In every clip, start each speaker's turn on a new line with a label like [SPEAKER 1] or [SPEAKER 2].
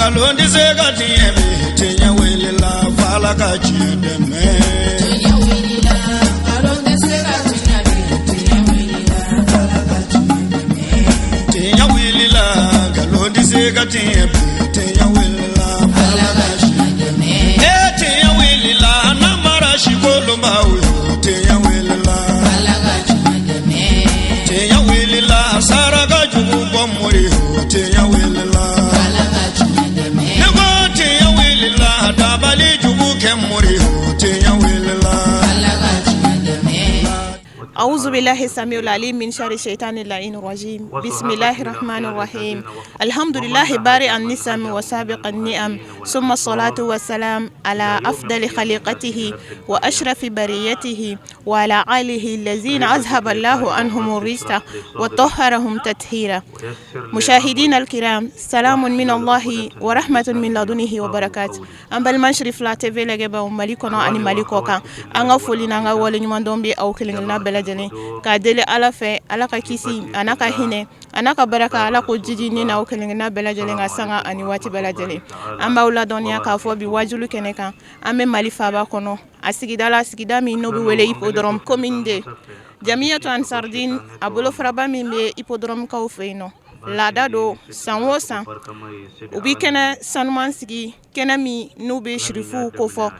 [SPEAKER 1] Nkalon tɛ se ka tiɲɛ bi, tiɲɛ wulila f'Ala ka tiɲɛ dɛmɛ.
[SPEAKER 2] Tiɲɛ wulila, nkalon tɛ se ka tiɲɛ bi, tiɲɛ wulila, Ala ka tiɲɛ dɛmɛ.
[SPEAKER 1] Tiɲɛ wulila, nkalon tɛ se ka tiɲɛ bi, tiɲɛ wulila f'Ala
[SPEAKER 2] Ala
[SPEAKER 1] ka
[SPEAKER 2] ka
[SPEAKER 1] tiɲɛ
[SPEAKER 2] tiɲɛ dɛmɛ.
[SPEAKER 1] E tiɲɛ wulila, namara sikolonbaw yo, tiɲɛ wulila.
[SPEAKER 2] Ala ka tiɲɛ dɛmɛ.
[SPEAKER 1] Tiɲɛ wulila, saraka jugu bɔ mori yo, tiɲɛ wulila.
[SPEAKER 2] Ala ka tiɲɛ dɛmɛ.
[SPEAKER 1] Ne ko tiɲɛ wulila, dabali jugu kɛ mori yo, tiɲɛ wulila.
[SPEAKER 2] Ala ka tiɲɛ dɛmɛ.
[SPEAKER 3] أعوذ بالله السميع العليم من شر الشيطان اللعين الرجيم. بسم الله الرحمن الرحيم. الحمد لله بارئ النسم وسابق النعم، ثم الصلاة والسلام على أفضل خليقته وأشرف بريته وعلى آله الذين أذهب الله عنهم الرجس وطهرهم تطهيرا. مشاهدينا الكرام، سلام من الله ورحمة من لدنه وبركاته. An balima Cherifla TV lajɛbaaw Mali kɔnɔ ani Mali kɔ kan, an ka foli n'an ka waleɲumandɔn bɛ aw kelen kelenna bɛɛ lajɛlen k'a deli Ala fɛ, Ala ka kisi a n'a ka hinɛ a n'a ka baraka, Ala ko jiji ni n'aw kelen kelenna bɛɛ lajɛlen ka sanga ani waati bɛɛ lajɛlen. An b'aw ladɔnniya k'a fɔ bi wajulu kɛnɛ kan, an bɛ Mali faaba kɔnɔ, a sigida la, sigida min n'o bɛ wele Hippodrome, commune 2, Jamiyatu Ansardine, a bolofaraba min bɛ Hippodrome kaw fɛ yen nɔ. Laada don, san o san u bɛ kɛnɛ sanuman sigi, kɛnɛ min n'u bɛ sirifuw kofɔ.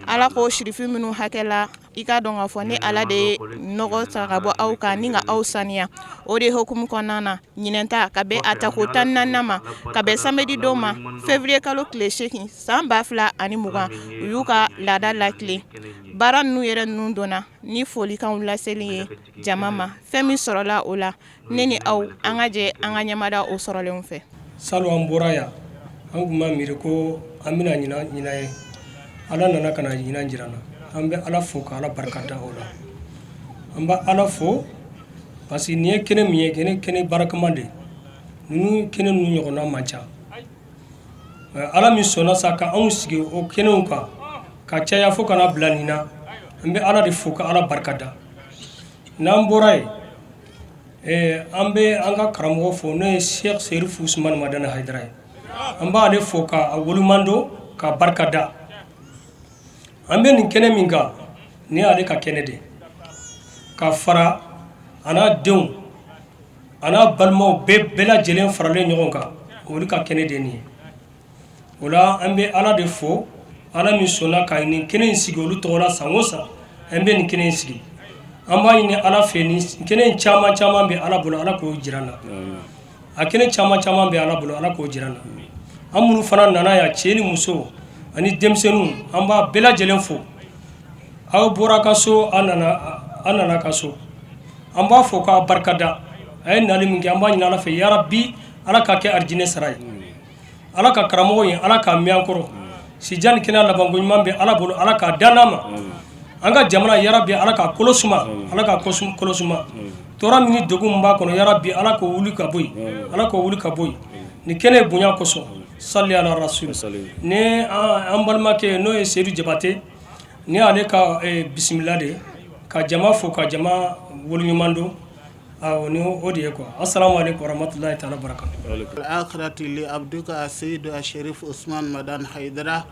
[SPEAKER 3] Ala ko sirifu minnu hakɛ la, i k'a dɔn k'a fɔ ni Ala de ye nɔgɔ ta ka bɔ aw kan ni ka aw saniya. O de hukumu kɔnɔna na, ɲinɛnta ka bɛn a tako 14nan ma, ka bɛn samedi don ma, février kalo tile 8 san 2020, u y'u ka laada latilen. Baara ninnu yɛrɛ ninnu donna ni folikanw laseli ye jama ma. Fɛn min sɔrɔla o la, ne ni aw, an ka jɛ an ka ɲɛmada o sɔrɔlenw fɛ.
[SPEAKER 4] Salon an bɔra yan, an tun ma miiri ko an bɛna ɲinan ɲinan ye. Ala nana ka na ɲinan jira an na. An bɛ Ala fo ka Ala barika da o la. An bɛ Ala fo parce que nin ye kɛnɛ min ye, kɛnɛ kɛnɛ barakama de ye. Ninnu kɛnɛ ninnu ɲɔgɔnna man ca. Ala min sɔnna sa ka anw sigi o kɛnɛw kan ka caya fo kana bila nin na, an bɛ Ala de fo ka Ala barika da. N'an bɔra yen, an bɛ an ka karamɔgɔ fo, n'o ye Cheikh Serif Usumani Madani Hayidara ye. An b'ale fo ka waleɲuman dɔn ka barika da. An bɛ nin kɛnɛ min kan, nin y'ale ka kɛnɛ de ye, ka fara a n'a denw a n'a balimaw bɛɛ bɛɛ lajɛlen faralen ɲɔgɔn kan, olu ka kɛnɛ de ye nin ye. O la an bɛ Ala de fo, Ala min sɔnna ka nin kɛnɛ in sigi olu tɔgɔ la. San o san an bɛ nin kɛnɛ in sigi. An b'a ɲini Ala fɛ, ni kɛnɛ in caman caman bɛ Ala bolo, Ala k'o jira an na. A kɛnɛ caman caman bɛ Ala bolo, Ala k'o jira an na. An minnu fana nana yan, cɛ ni muso ani denmisɛnninw, an b'a bɛɛ lajɛlen fo. Aw bɔra ka so, an nana, an nana ka so, an b'a fɔ k'a barikada. A ye nali min kɛ, an b'a ɲini Ala fɛ, yarabi Ala k'a kɛ arijinɛ sara ye. Ala ka karamɔgɔ ye, Ala k'a mɛn an kɔrɔ. Sijan ni kɛnɛya labanko ɲuman bɛ Ala bolo, Ala k'a dan ma. An ka jamana, yarabi Ala k'a kolo suma, Ala k'a kolo suma. Tɔɔrɔ min ni degun min b'a kɔnɔ, yarabi Ala k'o wuli ka bɔ yen, Ala k'o wuli ka bɔ yen nin kɛnɛ bonya kosɔn. Sali ala rasul. Ni an balimakɛ, n'o ye Seyidu Jabate, ni ale ka bisimila de ka jama fo ka jama waleɲuman dɔn, ni o de ye quoi. Assalamu alaikum warahmatullahi ta'ala barakatuh.
[SPEAKER 5] الآخرة لعبدك السيد الشريف عثمان مدان حيدرة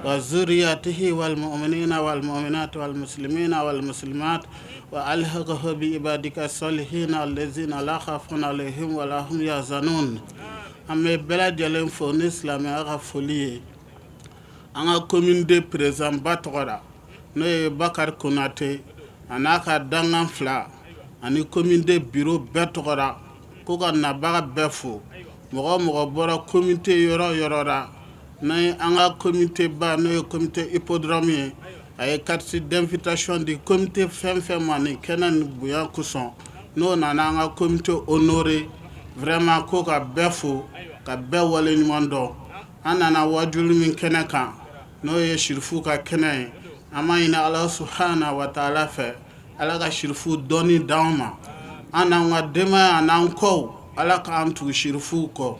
[SPEAKER 5] وذريته والمؤمنين والمؤمنات والمسلمين والمسلمات، وألحقه بعبادك الصالحين الذين لا خوف عليهم ولا هم يحزنون. An bɛ bɛɛ lajɛlen fo ni silamɛya ka foli ye. An ka commune 2 président ba tɔgɔ la, n'o ye Bakari Konate, a n'a ka dankan fila ani commune 2 bureau bɛɛ tɔgɔ la, ko ka nabaga bɛɛ fo. Mɔgɔ o mɔgɔ bɔra comité yɔrɔ o yɔrɔ la, n'an an ka comité ba, n'o ye comité hippodrome ye, a ye carte d'invitation di comité fɛn fɛn ma nin kɛnɛ nin bonya kosɔn, n'o nana an ka comité honoré vraiment, ko ka bɛɛ fo ka bɛɛ waleɲuman dɔn. An nana wajuli min kɛnɛ kan, n'o ye sirifu ka kɛnɛ ye, an b'a ɲini Ala subahana wa taala fɛ, Ala ka sirifu dɔɔni d'anw ma, an n'an ka denbaya n'an kɔw, Ala k'an tugu sirifuw kɔ.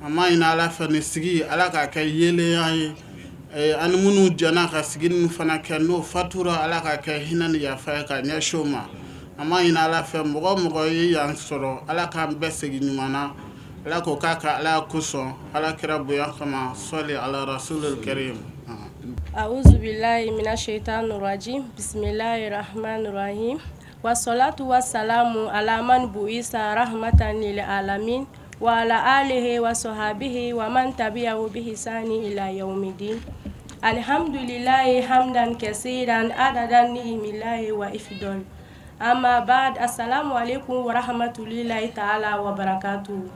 [SPEAKER 5] An b'a ɲini Ala fɛ, nin sigi, Ala k'a kɛ yeelenya ye. Ani minnu jɛna ka sigi ninnu fana kɛ, n'o fatura, Ala k'a kɛ hinɛ ni yafa ye ka ɲɛsin o ma. An b'a ɲini Ala fɛ, mɔgɔ o mɔgɔ ye yan sɔrɔ, Ala k'an bɛɛ segin ɲuman na. Ala k'o k'a ka Ala kosɔn Ala kira bonya kama sɔli ala rasulil karim.
[SPEAKER 6] Auzubillahi mina shaitani rajim bisimilahi rahmani rahim wasolatu wasalamu ala man buisa rahmatan lil alamin wa ala alihi wa sahabihi wa man tabi'ahu bi ihsani ila yaumidin alhamdulillahi hamdan kasiran adada ni'imillahi wa ifdol amma ba'd assalamu alaikum wa rahmatullahi ta'ala wa barakatuh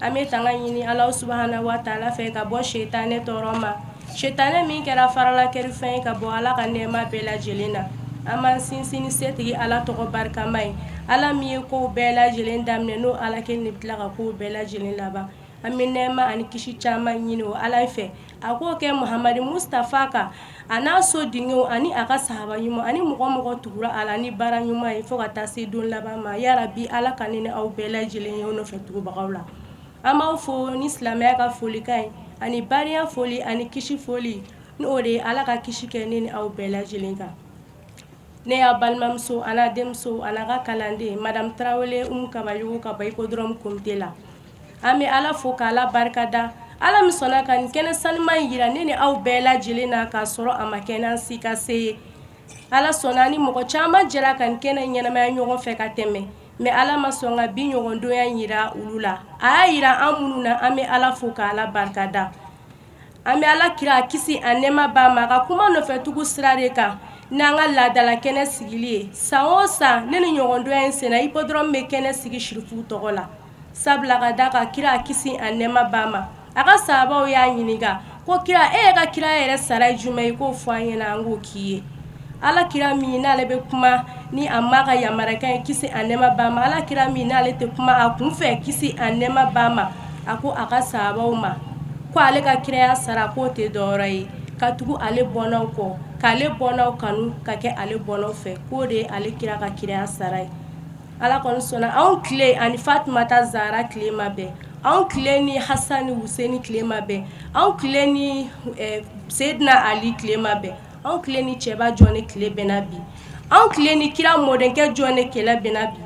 [SPEAKER 6] an bɛ tanga ɲini Ala subahana wa taala fɛ ka bɔ sitanɛ tɔɔrɔ ma sitanɛ min kɛra farala kɛrifɛn ye ka bɔ Ala ka nɛɛma bɛɛ lajɛlen na an b'an sinsin ni setigi Ala tɔgɔ barikama ye Ala min ye kow bɛɛ lajɛlen daminɛ n'o Ala kelen de bɛ tila ka kow bɛɛ lajɛlen laban an bɛ nɛɛma ani kisi caman ɲini o Ala fɛ a k'o kɛ Muhamadi Mustafa kan a n'a so denkɛw ani a ka sahaba ɲuman ani mɔgɔ mɔgɔ tugura a la ni baara ɲuman ye fo ka taa se don laban ma yarabi Ala ka ne ni aw bɛɛ lajɛlen ye o nɔfɛ tugubagaw la an b'aw fo ni silamɛya ka folikan ye ani bariya foli ani kisi foli ni o de ye Ala ka kisi kɛ ne ni aw bɛɛ lajɛlen kan ne y'a balimamuso a n'a denmuso a n'a ka kalanden madame Tarawele Umu Kabayogo ka bɔ Hippodrome comité la an bɛ Ala fo k'Ala barikada Ala min sɔnna ka nin kɛnɛ sanuman in jira ne ni aw bɛɛ lajɛlen na k'a sɔrɔ a ma kɛ n'an si ka se ye Ala sɔnna ni mɔgɔ caman jɛra ka nin kɛnɛ ɲɛnamaya ɲɔgɔn fɛ ka tɛmɛ mais Ala ma sɔn ka bi ɲɔgɔndonya in jira olu la a y'a jira an minnu na an bɛ Ala fo k'Ala barikada an bɛ Ala kira kisi a nɛɛma b'a ma ka kuma nɔfɛ tugu sira de kan n'an ka laadala kɛnɛ sigili ye san o san ne ni ɲɔgɔndonya in senna Hippodrome bɛ kɛnɛ sigi sirifuw tɔgɔ la sabula ka da kan kira kisi a nɛɛma b'a ma a ka sahabaw y'a ɲininka ko kira e ka kira yɛrɛ sara ye jumɛn ye k'o fɔ an ɲɛna an k'o k'i ye Ala kira min n'ale bɛ kuma ni a ma ka yamarukan ye kisi a nɛɛma b'a ma Ala kira min n'ale tɛ kuma a kunfɛ kisi a nɛɛma b'a ma a ko a ka sahabaw ma ko ale ka kiraya sara k'o tɛ dɔwɛrɛ ye ka tugu ale bɔnnaw kɔ k'ale bɔnnaw kanu ka kɛ ale bɔnnaw fɛ k'o de ye ale kira ka kiraya sara ye Ala kɔni sɔnna anw tile ani Fatumata Zara tile ma bɛn anw tile ni Hasan ni Huseni tile ma bɛn anw tile ni Seyidina Ali tile ma bɛn anw tile ni cɛba jɔn de tile bɛnna bi anw tile ni kira mɔdenkɛ jɔn de tile bɛnna bi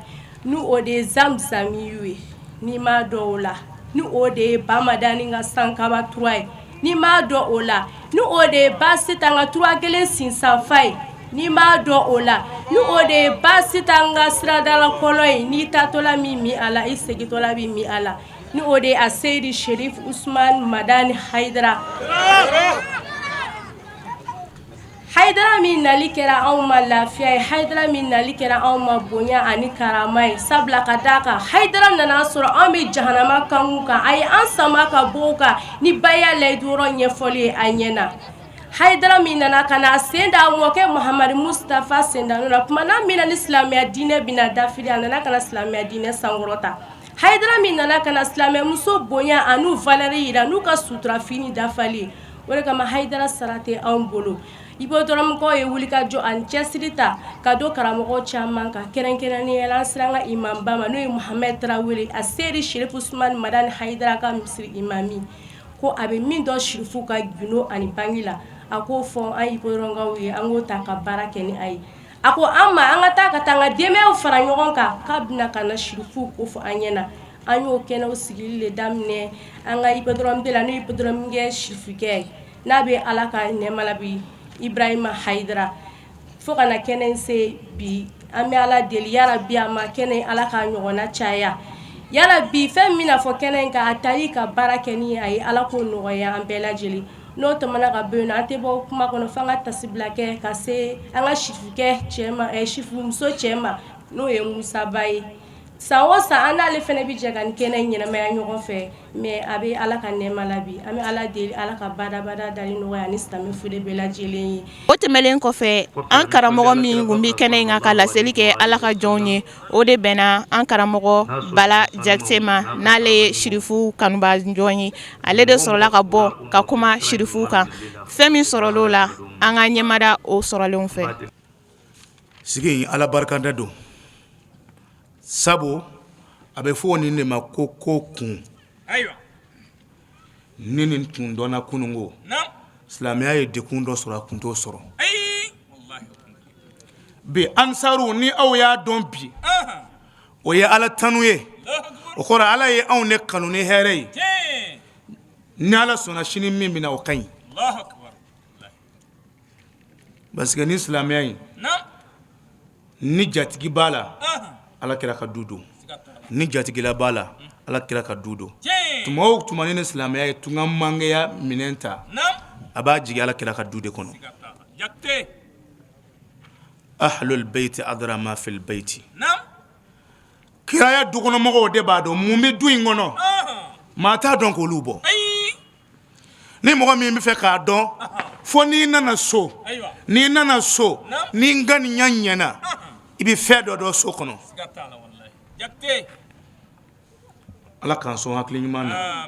[SPEAKER 6] ni o de ye zamzamiyu ye n'i m'a dɔn o la ni o de ye Bamadani ka sankaba tura ye n'i m'a dɔn o la ni o de ye Basitan ka tura kelen sinsanfa ye n'i m'a dɔn o la ni o de ye Basitan ka siradala kɔlɔn ye n'i taatɔla min min a la i segintɔla bɛ min a la ni o de ye a Seyidi Sherif Usman Madani Hayidara Hayidara min nali kɛra anw ma lafiya ye Hayidara min nali kɛra anw ma bonya ani karama ye sabula ka d'a kan Hayidara nana sɔrɔ anw bɛ jahanama kankun kan a ye an sama ka bɔ o kan ni baya layidu yɔrɔ ɲɛfɔli ye an ɲɛna Hayidara min nana ka na sen da mɔkɛ Muhamadu Mustafa senda la tuma na min na ni silamɛya diinɛ bɛna dafiri a nana ka na silamɛya diinɛ sankɔrɔta Hayidara min nana ka na silamɛmuso bonya an'u valeur jira n'u ka suturafini dafali o de kama Hayidara sara tɛ anw bolo Hippodrome ye wulikajɔ ani cɛsiri ta ka don karamɔgɔ caman kan kɛrɛnkɛrɛnnenya la an sera an ka imamba ma n'o ye Muhamɛd Tarawele a Seyidi Sherif Usman Madani Hayidara ka misiri imami ko a bɛ min dɔn sirifu ka gundo ani bange la a k'o fɔ an Hippodromekaw ye an k'o ta ka baara kɛ ni a ye a ko an ma an ka taa ka taa an ka denbayaw fara ɲɔgɔn kan k'a bɛna ka na sirifu ko fɔ an ɲɛna an y'o kɛnɛw sigili de daminɛ an ka hippodrome la n'o ye hippodrome kɛ sirifukɛ ye n'a bɛ Ala ka nɛɛma la bi Ibrahima Hayidara fo ka na kɛnɛ in se bi an bɛ Ala deli yarabi a ma kɛnɛ in Ala k'a ɲɔgɔnna caya yarabi fɛn min na fɔ kɛnɛ in kan a tali ka baara kɛ ni a ye Ala k'o nɔgɔya an bɛɛ lajɛlen n'o tɛmɛna ka bɔ yen an tɛ bɔ kuma kɔnɔ fo an ka tasibila kɛ ka se an ka sirifukɛ cɛ ma sirifumuso cɛ ma n'o ye Musaba ye san o san an n'ale fana bɛ jɛ ka nin kɛnɛ ɲɛnamaya ɲɔgɔn fɛ mais a bɛ Ala ka nɛɛma la bi an bɛ Ala deli Ala ka badabada dali nɔgɔya ani silamɛ fure bɛɛ lajɛlen ye.
[SPEAKER 3] O tɛmɛnlen kɔfɛ an karamɔgɔ min tun bɛ kɛnɛ in kan ka laseli kɛ Ala ka jɔnw ye o de bɛnna an karamɔgɔ Bala Jakite ma n'ale ye sirifu kanubaa jɔn ye ale de sɔrɔla ka bɔ ka kuma sirifu kan fɛn min sɔrɔla o la an ka ɲɛmada o sɔrɔlenw fɛ.
[SPEAKER 7] Sigi in Ala barikada don sabu a bɛ fɔ nin de ma ko ko kun ni nin tun dɔnna kununko silamɛya ye degun dɔ sɔrɔ a tun t'o sɔrɔ bi ansaru ni aw y'a dɔn bi o ye Ala tanu ye. O kɔrɔ, Ala ye anw de kanu ni hɛrɛ ye. Ni Ala sɔnna, sini min bɛ na, o ka ɲi, parce que ni silamɛya in ni jatigi b'a la, Ala kira ka du don. Ni jatigila b'a la, Ala kira ka du don. Tuma o tuma ni silamɛya ye tunga mangɛya minɛn ta, a b'a jigin Ala kira ka du de kɔnɔ. Ahlul bayti adra ma fil bayti. Kiraya dukɔnɔmɔgɔw de b'a dɔn mun bɛ du in kɔnɔ, maa t'a dɔn k'olu bɔ. Ni mɔgɔ min bɛ fɛ k'a dɔn, fo n'i nana so. N'i nana so, ni ŋaniya ɲɛna, i bɛ fɛn dɔ dɔn so kɔnɔ. Ala k'an sɔn hakili ɲuman na.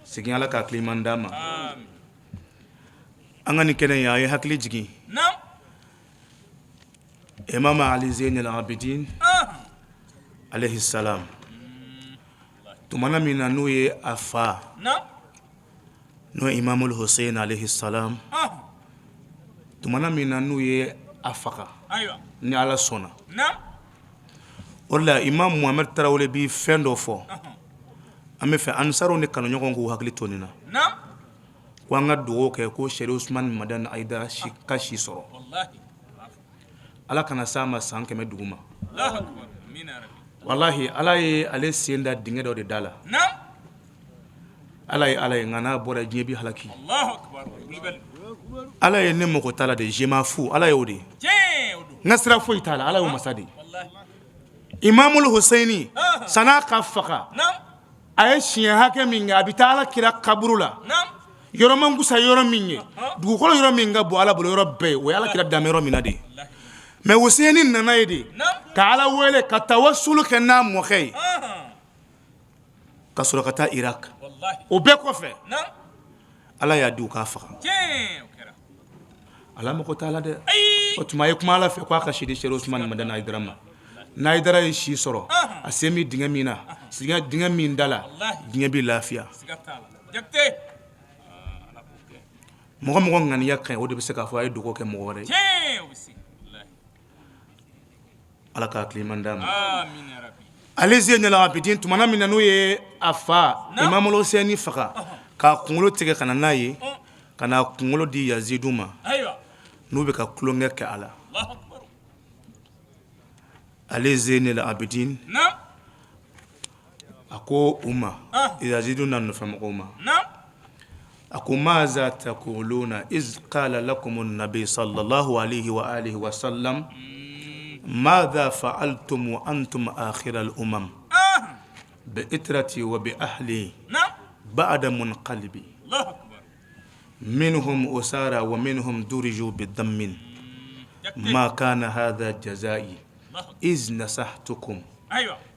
[SPEAKER 7] Segin, Ala ka hakili ɲuman d'an ma. An ka nin kɛnɛ in, a ye hakili jigin Imam Ali Zeynel Abidin alayhi salam, tumana min na n'u ye a fa, n'o ye Imamul Hussein alayhi salam, tumana min na n'u ye a faga, ni Ala sɔnna o la, Imam Muhamɛd Tarawele bɛ fɛn dɔ fɔ. An bɛ fɛ ansaruw ni kanuɲɔgɔnw k'u hakili to nin na, ko an ka dugawu kɛ ko Sɛri Usumani Madani Hayidara ka si sɔrɔ. Ala kana s'a ma san 100 duguma. Walahi, Ala ye ale sen da dingɛ dɔ de da la. Ala ye Ala ye, nka n'a bɔra, diɲɛ bɛ halaki. Ala ye ne mako t'a la de, je m'en fous. Ala y'o de ye, n ka sira foyi t'a la. Ala y'o masa de ye. Imamul Huseyini, san'a ka faga, a ye siɲɛ hakɛ min kɛ a bɛ taa Ala kira kaburu la, yɔrɔ man kusa yɔrɔ min ye, dugukolo yɔrɔ min ka bon Ala bolo yɔrɔ bɛɛ ye, o ye Ala kira danbɛ yɔrɔ min na de ye. Mais Huseyini nana ye de ka Ala wele ka tawasulu kɛ n'a mɔkɛ ye, ka sɔrɔ ka taa Irak. O bɛɛ kɔfɛ, Ala y'a di u k'a faga. Ala mako t'a la dɛ. O tuma, a ye kuma Ala fɛ k'a ka si di Sɛri Usumani Madani Hayidara ma. N'a Hayidara ye si sɔrɔ, a sen bɛ dingɛ min na, dingɛ min da la, diɲɛ bɛ lafiya. Mɔgɔ mɔgɔ ŋaniya ka ɲi, o de bɛ se k'a fɔ a ye dugawu kɛ mɔgɔ wɛrɛ ye. Ala ka hakili ɲuman d'an ma. Ali Zeynel Abidin, tumana min na n'u ye a fa Imamul Huseyini faga k'a kunkolo tigɛ ka na n'a ye, ka n'a kunkolo di Yazidu ma, n'u bɛ ka tulonkɛ kɛ a la, Ali Zeynel Abidin a ko u ma, Yazidu n'a nɔfɛmɔgɔw ma, a ko: maza taquluna iz qala lakum an-nabi sallallahu alayhi wa alihi wa sallam madha fa'altum wa antum akhir al-umam bi itrati wa bi ahli ba'da munqalibi minhum usara wa minhum duriju bi dammin ma kana hadha jazai iz nasahtukum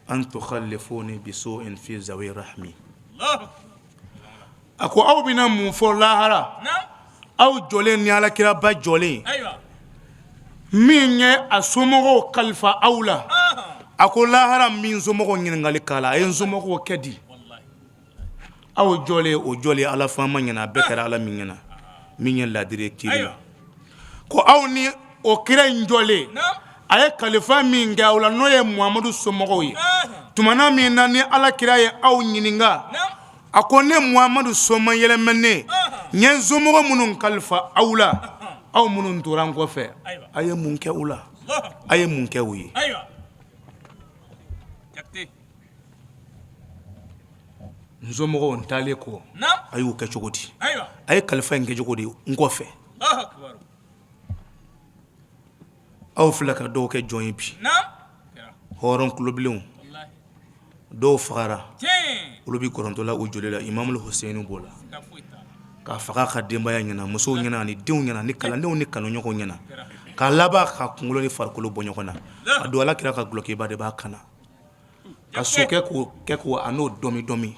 [SPEAKER 7] an tukhallifuni bi su'in fi zawi rahmi. A ko aw bɛna mun fɔ lahara, aw jɔlen ni alakiraba jɔlen min ye a somɔgɔw kalifa aw la? A ko lahara, min somɔgɔw ɲininkali k'a la, a ye n somɔgɔw kɛ di? Aw jɔlen, o jɔlen Ala faama ɲɛna, a bɛɛ kɛra Ala min ɲɛna, min ye ladiri ye kiri la, ko aw ni o kira in jɔlen, a ye kalifa min kɛ aw la, n'o ye Muhamadu somɔgɔw ye, tumana min na ni Ala kira ye aw ɲininka, a ko ne Muhamadu somayɛlɛmɛnen, n ye n somɔgɔ minnu kalifa aw la, aw minnu tora n kɔfɛ, a ye mun kɛ u la? A ye mun kɛ u ye? N somɔgɔw, n taalen kɔ, a y'u kɛ cogo di? A ye kalifa in kɛ cogo di n kɔfɛ? Aw filɛ ka dɔw kɛ jɔn ye bi, hɔrɔn kulobilenw. Dɔw fagara, olu bɛ gɔrɔntɔla u joli la. Imamul Huseyini b'o la, k'a faga ka denbaya ɲɛna, musow ɲɛna, ani denw ɲɛna, ni kalandenw ni kanuɲɔgɔnw ɲɛna, k'a laban ka kunkolo ni farikolo bɔ ɲɔgɔn na. A don, Ala kira ka dulɔkiba de b'a kan na, ka sokɛ k'o kɛ k'o a n'o dɔmi dɔmi.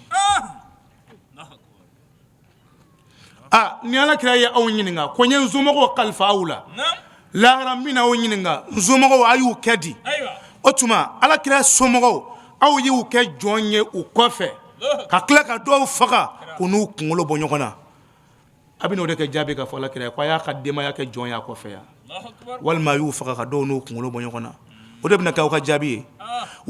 [SPEAKER 7] Aa, ni Ala kira ye aw ɲininka ko n ye n somɔgɔw kalifa aw la, lahara n bɛna aw ɲininka, n somɔgɔw, a y'u kɛ di? O tuma, Ala kira somɔgɔw, aw y'u kɛ jɔn ye u kɔfɛ, ka tila ka dɔw faga k'u n'u kunkolo bɔ ɲɔgɔn na. A bɛ n'o de kɛ jaabi ka fɔ Ala kira ye ko a y'a ka denbaya kɛ jɔn y'a kɔfɛ yan, walima a y'u faga ka dɔw n'u kunkolo bɔ ɲɔgɔn na. O de bɛna kɛ aw ka jaabi ye.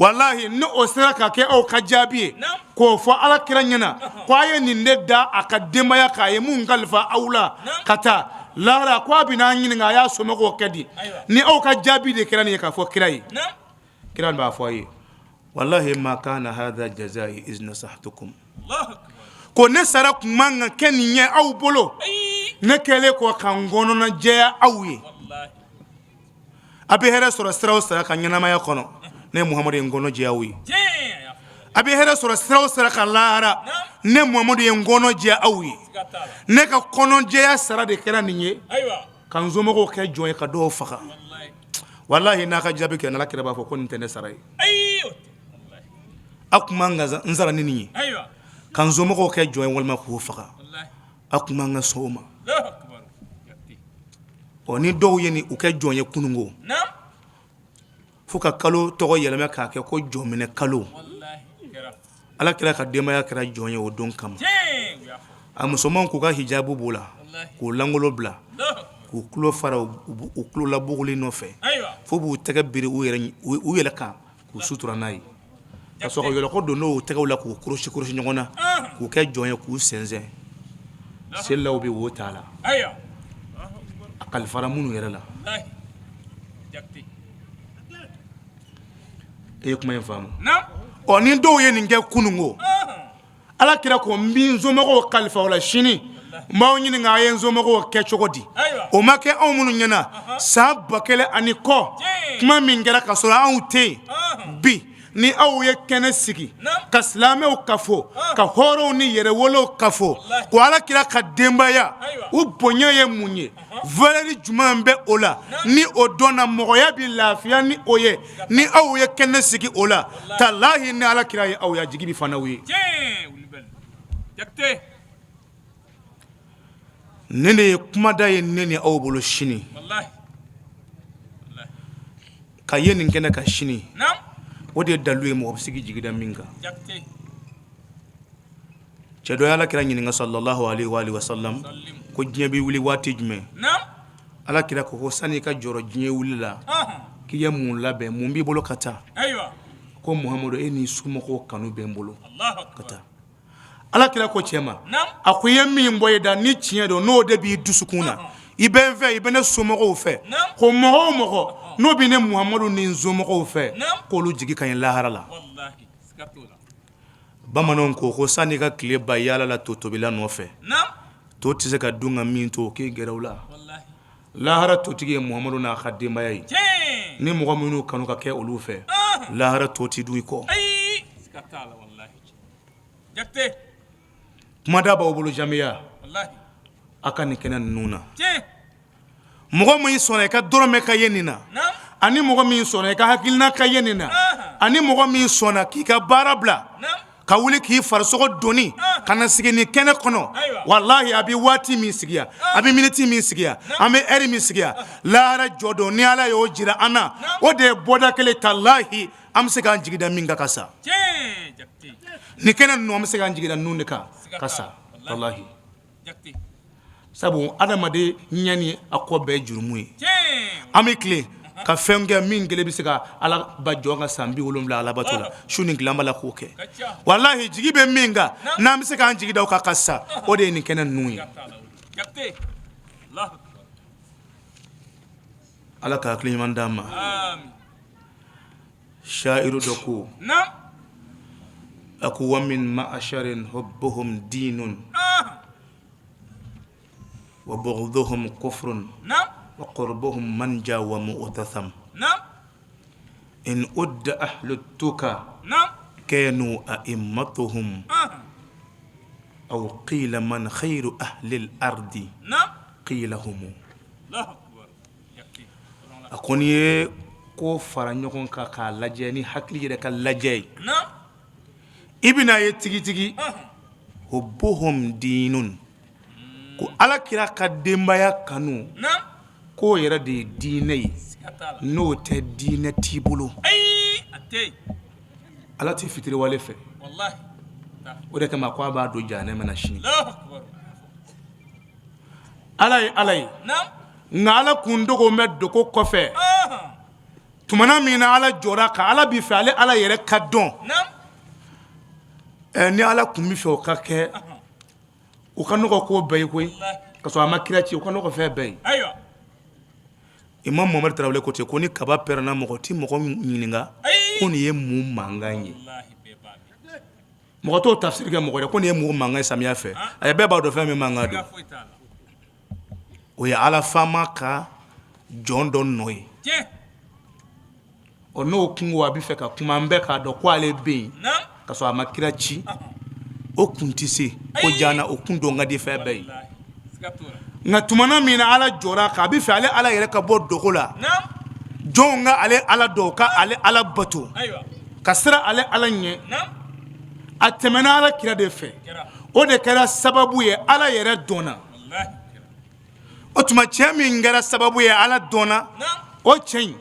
[SPEAKER 7] Walahi ni o sera ka kɛ aw ka jaabi ye k'o fɔ ala kira ɲɛna ko a ye nin de da a ka denbaya kan a ye mun kalifa aw la ka taa lahara ko a bɛna an ɲininka a y'a somɔgɔw kɛ di ni aw ka jaabi de kɛra nin ye k'a fɔ kira ye kira b'a fɔ a ye walahi ma kana hadha jazai iz nasahtukum ko ne sara tun man ka kɛ nin ye aw bolo ne kɛlen kɔ ka n kɔnɔna jɛya aw ye a bɛ hɛrɛ sɔrɔ sira o sira kan ɲɛnamaya kɔnɔ ne muhamadu ye n kɔnɔ jɛya aw ye a bɛ hɛrɛ sɔrɔ sira o sira kan lahara ne muhamadu ye n kɔnɔ jɛya aw ye ne ka kɔnɔjɛya sara de kɛra nin ye ka n somɔgɔw kɛ jɔn ye ka dɔw faga walahi n'a ka jaabi kɛ n'ala kira b'a fɔ ko nin tɛ ne sara ye a tun man kan n sara ni nin ye ka n somɔgɔw kɛ jɔn ye walima k'o faga a tun man kan sɔn o ma ɔ ni dɔw ye nin u kɛ jɔn ye kununko fo ka kalo tɔgɔ yɛlɛma k'a kɛ ko jɔnminɛ kalo ala kira ka denbaya kɛra jɔn ye o don kama a musomanw k'u ka hijabu b'o la k'u langolo bila k'u tulo fara u tulo labuguli nɔfɛ fo b'u tɛgɛ biri u yɛrɛ kan k'u sutura n'a ye ka sɔrɔ ka yɔlɔkɔ don n'o tɛgɛw la k'u kurusi kurusi ɲɔgɔn na k'u kɛ jɔn ye k'u sɛnsɛn selilaw bɛ wo t'a la a kalifara minnu yɛrɛ la e ye kuma in faamu ɔ ni dɔw ye nin kɛ kununko ala kira ko n bɛ n somɔgɔw kalifa aw la sini n b'aw ɲininka a ye n somɔgɔw kɛ cogo di o ma kɛ anw minnu ɲɛna san 1000 ani kɔ kuma min kɛra ka sɔrɔ anw tɛ yen bi ni aw ye kɛnɛ sigi ka silamɛw kafo ka hɔrɔnw ni yɛrɛwolow kafo ko ala kira ka denbaya u bonya ye mun ye valeur jumɛn bɛ o la ni o dɔnna mɔgɔya bɛ lafiya ni o ye ni aw ye kɛnɛ sigi o la talahi ni ala kira ye aw ya jigi bɛ fa n'aw ye ne de ye kumada ye ne ni aw bolo sini ka ye nin kɛnɛ kan sini o de ye dalu ye mɔgɔ bɛ se k'i jigi da min kan cɛ dɔ ye ala kira ɲininka sallallahu alaihi wa alihi wasallam ko diɲɛ bɛ wuli waati jumɛn ala kira ko ko sani i ka jɔrɔ diɲɛ wuli la k'i ye mun labɛn mun b'i bolo ka taa ko muhamadu e n'i somɔgɔw kanu bɛ n bolo ka taa ala kira ko cɛ ma a ko i ye min bɔ i da ni tiɲɛ don n'o de b'i dusukun na i bɛ n fɛ i bɛ ne somɔgɔw fɛ ko mɔgɔ o mɔgɔ n'o bɛ ne muhamadu ni n somɔgɔw fɛ k'olu jigi ka ɲi lahara la bamananw ko ko sani i ka tile ban yaala la to tobila nɔfɛ to tɛ se ka dun ka min to k'i gɛrɛ u la lahara totigi ye muhamadu n'a ka denbaya ye ni mɔgɔ minnu kanu ka kɛ olu fɛ lahara to tɛ dun i kɔ kumada b'aw bolo jamiya a ka nin kɛnɛ ninnu na mɔgɔ min sɔnna i ka dɔrɔmɛ ka ye nin na ani mɔgɔ min sɔnna i ka hakilina ka ye nin na ani mɔgɔ min sɔnna k'i ka baara bila ka wuli k'i farisogo doni ka na sigi nin kɛnɛ kɔnɔ walahi a bɛ waati min sigi yan a bɛ miniti min sigi yan an bɛ ɛri min sigi yan lahara jɔ don ni ala y'o jira an na o de ye bɔda kelen talahi an bɛ se k'an jigi da min kan ka sa nin kɛnɛ ninnu an bɛ se k'an jigi da ninnu de kan ka sa walahi sabu adamaden ɲɛ ni a kɔ bɛɛ jurumu ye an bɛ tilen ka fɛn kɛ min kelen bɛ se ka ala ba jɔn ka san 70 alabato la su ni tile an b'a la k'o kɛ walahi jigi bɛ min kan n'an bɛ se k'an jigi da o kan ka sa o de ye nin kɛnɛ ninnu ye ala ka hakili ɲuman d'an ma Sha'iru dɔ ko a ko wa min ma'asharin hubbuhum dinun wa bughduhum kufrun wa qurbuhum manja wa mu'tasam in udda ahlu tuka kanu a'immatuhum aw qila man khayru ahli al-ardi qila hum A ko n'i ye ko fara ɲɔgɔn kan k'a lajɛ ni hakili yɛrɛ ka lajɛ ye i bɛna ye tigitigi hubbuhum dinun ko ala kira ka denbaya kanu k'o yɛrɛ de ye diinɛ ye n'o tɛ diinɛ t'i bolo ala tɛ fitiriwale fɛ o de kama ko a b'a don jahanama na sini ala ye ala ye nka ala kun dogo bɛ dogo kɔfɛ Tumana min na Ala jɔra ka Ala b'i fɛ ale Ala yɛrɛ ka dɔn ni Ala tun bɛ fɛ o ka kɛ o ka nɔgɔ ko bɛɛ ye koyi ka sɔrɔ a ma kira ci o ka nɔgɔ fɛn bɛɛ ye Imam Mamadu Tarawele ko ten ko ni kaba pɛrɛnna mɔgɔ tɛ mɔgɔ ɲininka ko nin ye mun mankan ye mɔgɔ t'o tafsiri kɛ mɔgɔ ye ko nin ye mun mankan ye samiya fɛ a bɛɛ b'a dɔn fɛn min mankan don o ye Ala faama ka jɔn dɔ nɔ ye ɔ n'o kun ko a bɛ fɛ ka kuma an bɛɛ k'a dɔn ko ale bɛ yen ka sɔrɔ a ma kira ci o kun tɛ se ko jana o kun dɔn ka di fɛn bɛɛ ye nka tumana min na Ala jɔra k'a bɛ fɛ ale Ala yɛrɛ ka bɔ dogo la jɔnw ka ale Ala dɔn ka ale Ala bato ka siran ale Ala ɲɛ a tɛmɛna Ala kira de fɛ o de kɛra sababu ye Ala yɛrɛ dɔnna o tuma cɛ min kɛra sababu ye Ala dɔnna o cɛ in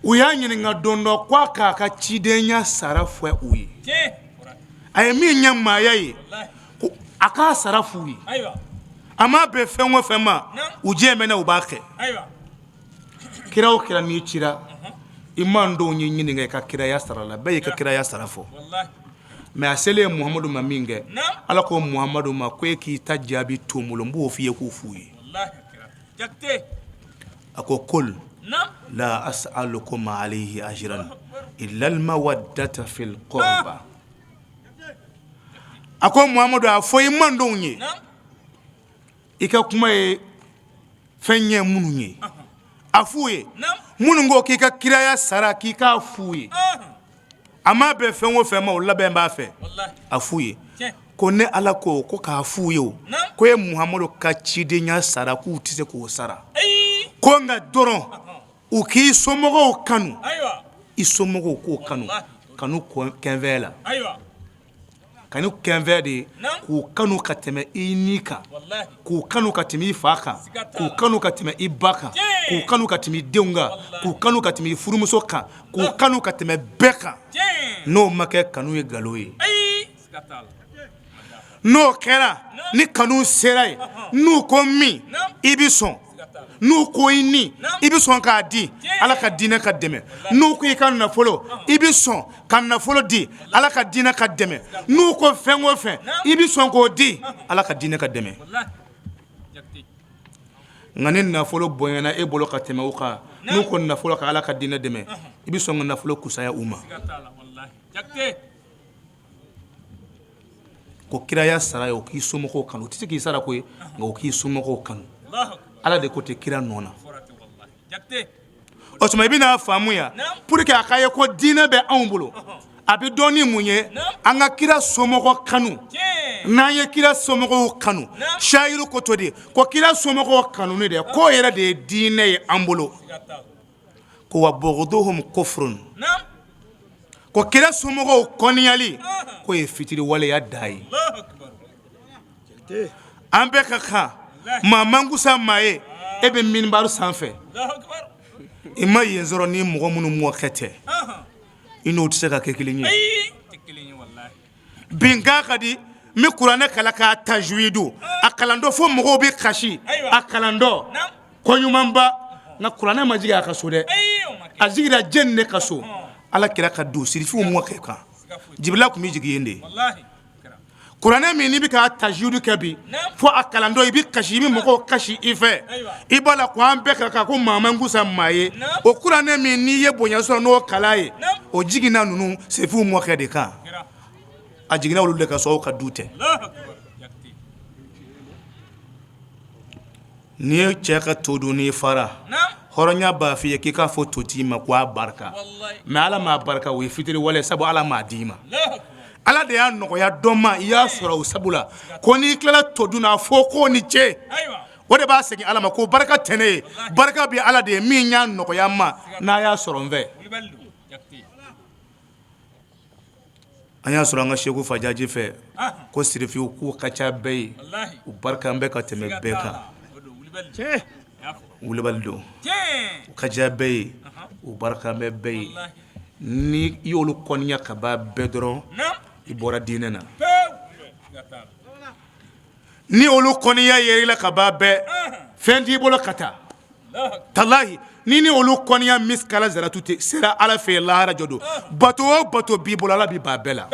[SPEAKER 7] u y'a ɲininka don dɔ ko a k'a ka cidenya sara fɔ u ye a ye min ɲɛ maaya ye ko a k'a sara f'u ye a m'a bɛn fɛn o fɛn ma u jɛ mɛnna u b'a kɛ kira o kira n'i cira i mantɔnw y'i ɲininka i ka kiraya sara la bɛɛ y'i ka kiraya sara fɔ mais a selen Muhamadu ma min kɛ Ala ko Muhamadu ma ko e k'i ta jaabi to n bolo n b'o f'i ye k'o f'u ye a ko kul la as'alukum alayhi ajran illa al-mawaddata fil qurba a ko Muhamadu a fɔ i mantɔnw ye i ka kuma ye fɛn ɲɛ minnu ye a f'u ye minnu ko k'i ka kiraya sara k'i k'a f'u ye a m'a bɛn fɛn o fɛn ma o labɛn b'a fɛ a f'u ye ko ne Ala ko ko k'a f'u ye o ko e Muhamadu ka cidenya sara k'u tɛ se k'o sara ko nka dɔrɔn u k'i somɔgɔw kanu i somɔgɔw k'o kanu kanu kɛnfɛ la kanu kɛnfɛ de ye k'u kanu ka tɛmɛ i ni kan k'u kanu ka tɛmɛ i fa kan k'u kanu ka tɛmɛ i ba kan k'u kanu ka tɛmɛ i denw kan k'u kanu ka tɛmɛ i furumuso kan k'u kanu ka tɛmɛ bɛɛ kan n'o ma kɛ kanu ye nkalon ye n'o kɛra ni kanu sera yen n'u ko min i bɛ sɔn n'u ko i ni i bɛ sɔn k'a di Ala ka diinɛ ka dɛmɛ n'u ko i ka nafolo i bɛ sɔn ka nafolo di Ala ka diinɛ ka dɛmɛ n'u ko fɛn o fɛn i bɛ sɔn k'o di Ala ka diinɛ ka dɛmɛ nka ni nafolo bonyana e bolo ka tɛmɛ u kan n'u ko nafolo ka Ala ka diinɛ dɛmɛ i bɛ sɔn ka nafolo kusaya u ma ko kiraya sara ye o k'i somɔgɔw kanu u tɛ se k'i sara koyi nka o k'i somɔgɔw kanu Ala de ko ten kira nɔ na o tuma i bɛna faamuya pour que a ka ye ko diinɛ bɛ anw bolo a bɛ dɔn ni mun ye an ka kira somɔgɔ kanu n'an ye kira somɔgɔw kanu sayiru ko to de ko kira somɔgɔw kanuni dɛ k'o yɛrɛ de ye diinɛ ye an bolo ko wa buguduhum kufrun ko kira somɔgɔw kɔniyali k'o ye fitiriwaleya da ye an bɛɛ ka kan maa man kusa maa ye e bɛ minbaru sanfɛ i ma yen sɔrɔ ni mɔgɔ minnu mɔkɛ tɛ i n'o tɛ se ka kɛ kelen ye bin ka di n bɛ kuranɛ kalan k'a tajwidu a kalan dɔ fo mɔgɔw bɛ kasi a kalan dɔ koɲumanba nka kuranɛ ma jigin a ka so dɛ a jiginra jɛni de ka so Ala kira ka don sirifiw mɔkɛ kan jibila tun bɛ jigin yen de kuranɛ min n'i bɛ k'a tajwidu kɛ bi fo a kalan dɔ i bɛ kasi i bɛ mɔgɔw kasi i fɛ i b'a la ko an bɛɛ ka kan ko maa man kusa maa ye o kuranɛ min n'i ye bonya sɔrɔ n'o kalan ye o jiginna ninnu sirifiw mɔkɛ de kan a jiginna olu de ka so aw ka du tɛ n'i ye cɛ ka to dun n'i fara hɔrɔnya b'a f'i ye k'i k'a fɔ totigi ma ko a barika mais Ala m'a barika o ye fitiriwale sabu Ala m'a d'i ma Ala de y'a nɔgɔya dɔ ma i y'a sɔrɔ o sabu la ko n'i tilala to dun na a fɔ k'o ni ce o de b'a segin Ala ma ko barika tɛ ne ye barika bɛ Ala de ye min y'a nɔgɔya n ma n'a y'a sɔrɔ n fɛ An y'a sɔrɔ an ka Seku Fajaji fɛ ko sirifiw k'u ka ca bɛɛ ye u barika bɛ ka tɛmɛ bɛɛ kan wulibali don u ka ca bɛɛ ye u barika bɛ bɛɛ ye ni i y'olu kɔniya ka ban bɛɛ dɔrɔn i bɔra diinɛ na ni olu kɔniya yer'i la ka ban bɛɛ fɛn t'i bolo ka taa talahi. Ni ni olu kɔniya misikala zaratu tɛ sera ala fɛ yen lahara jɔ don, bato o bato b'i bolo, ala b'i ban bɛɛ la.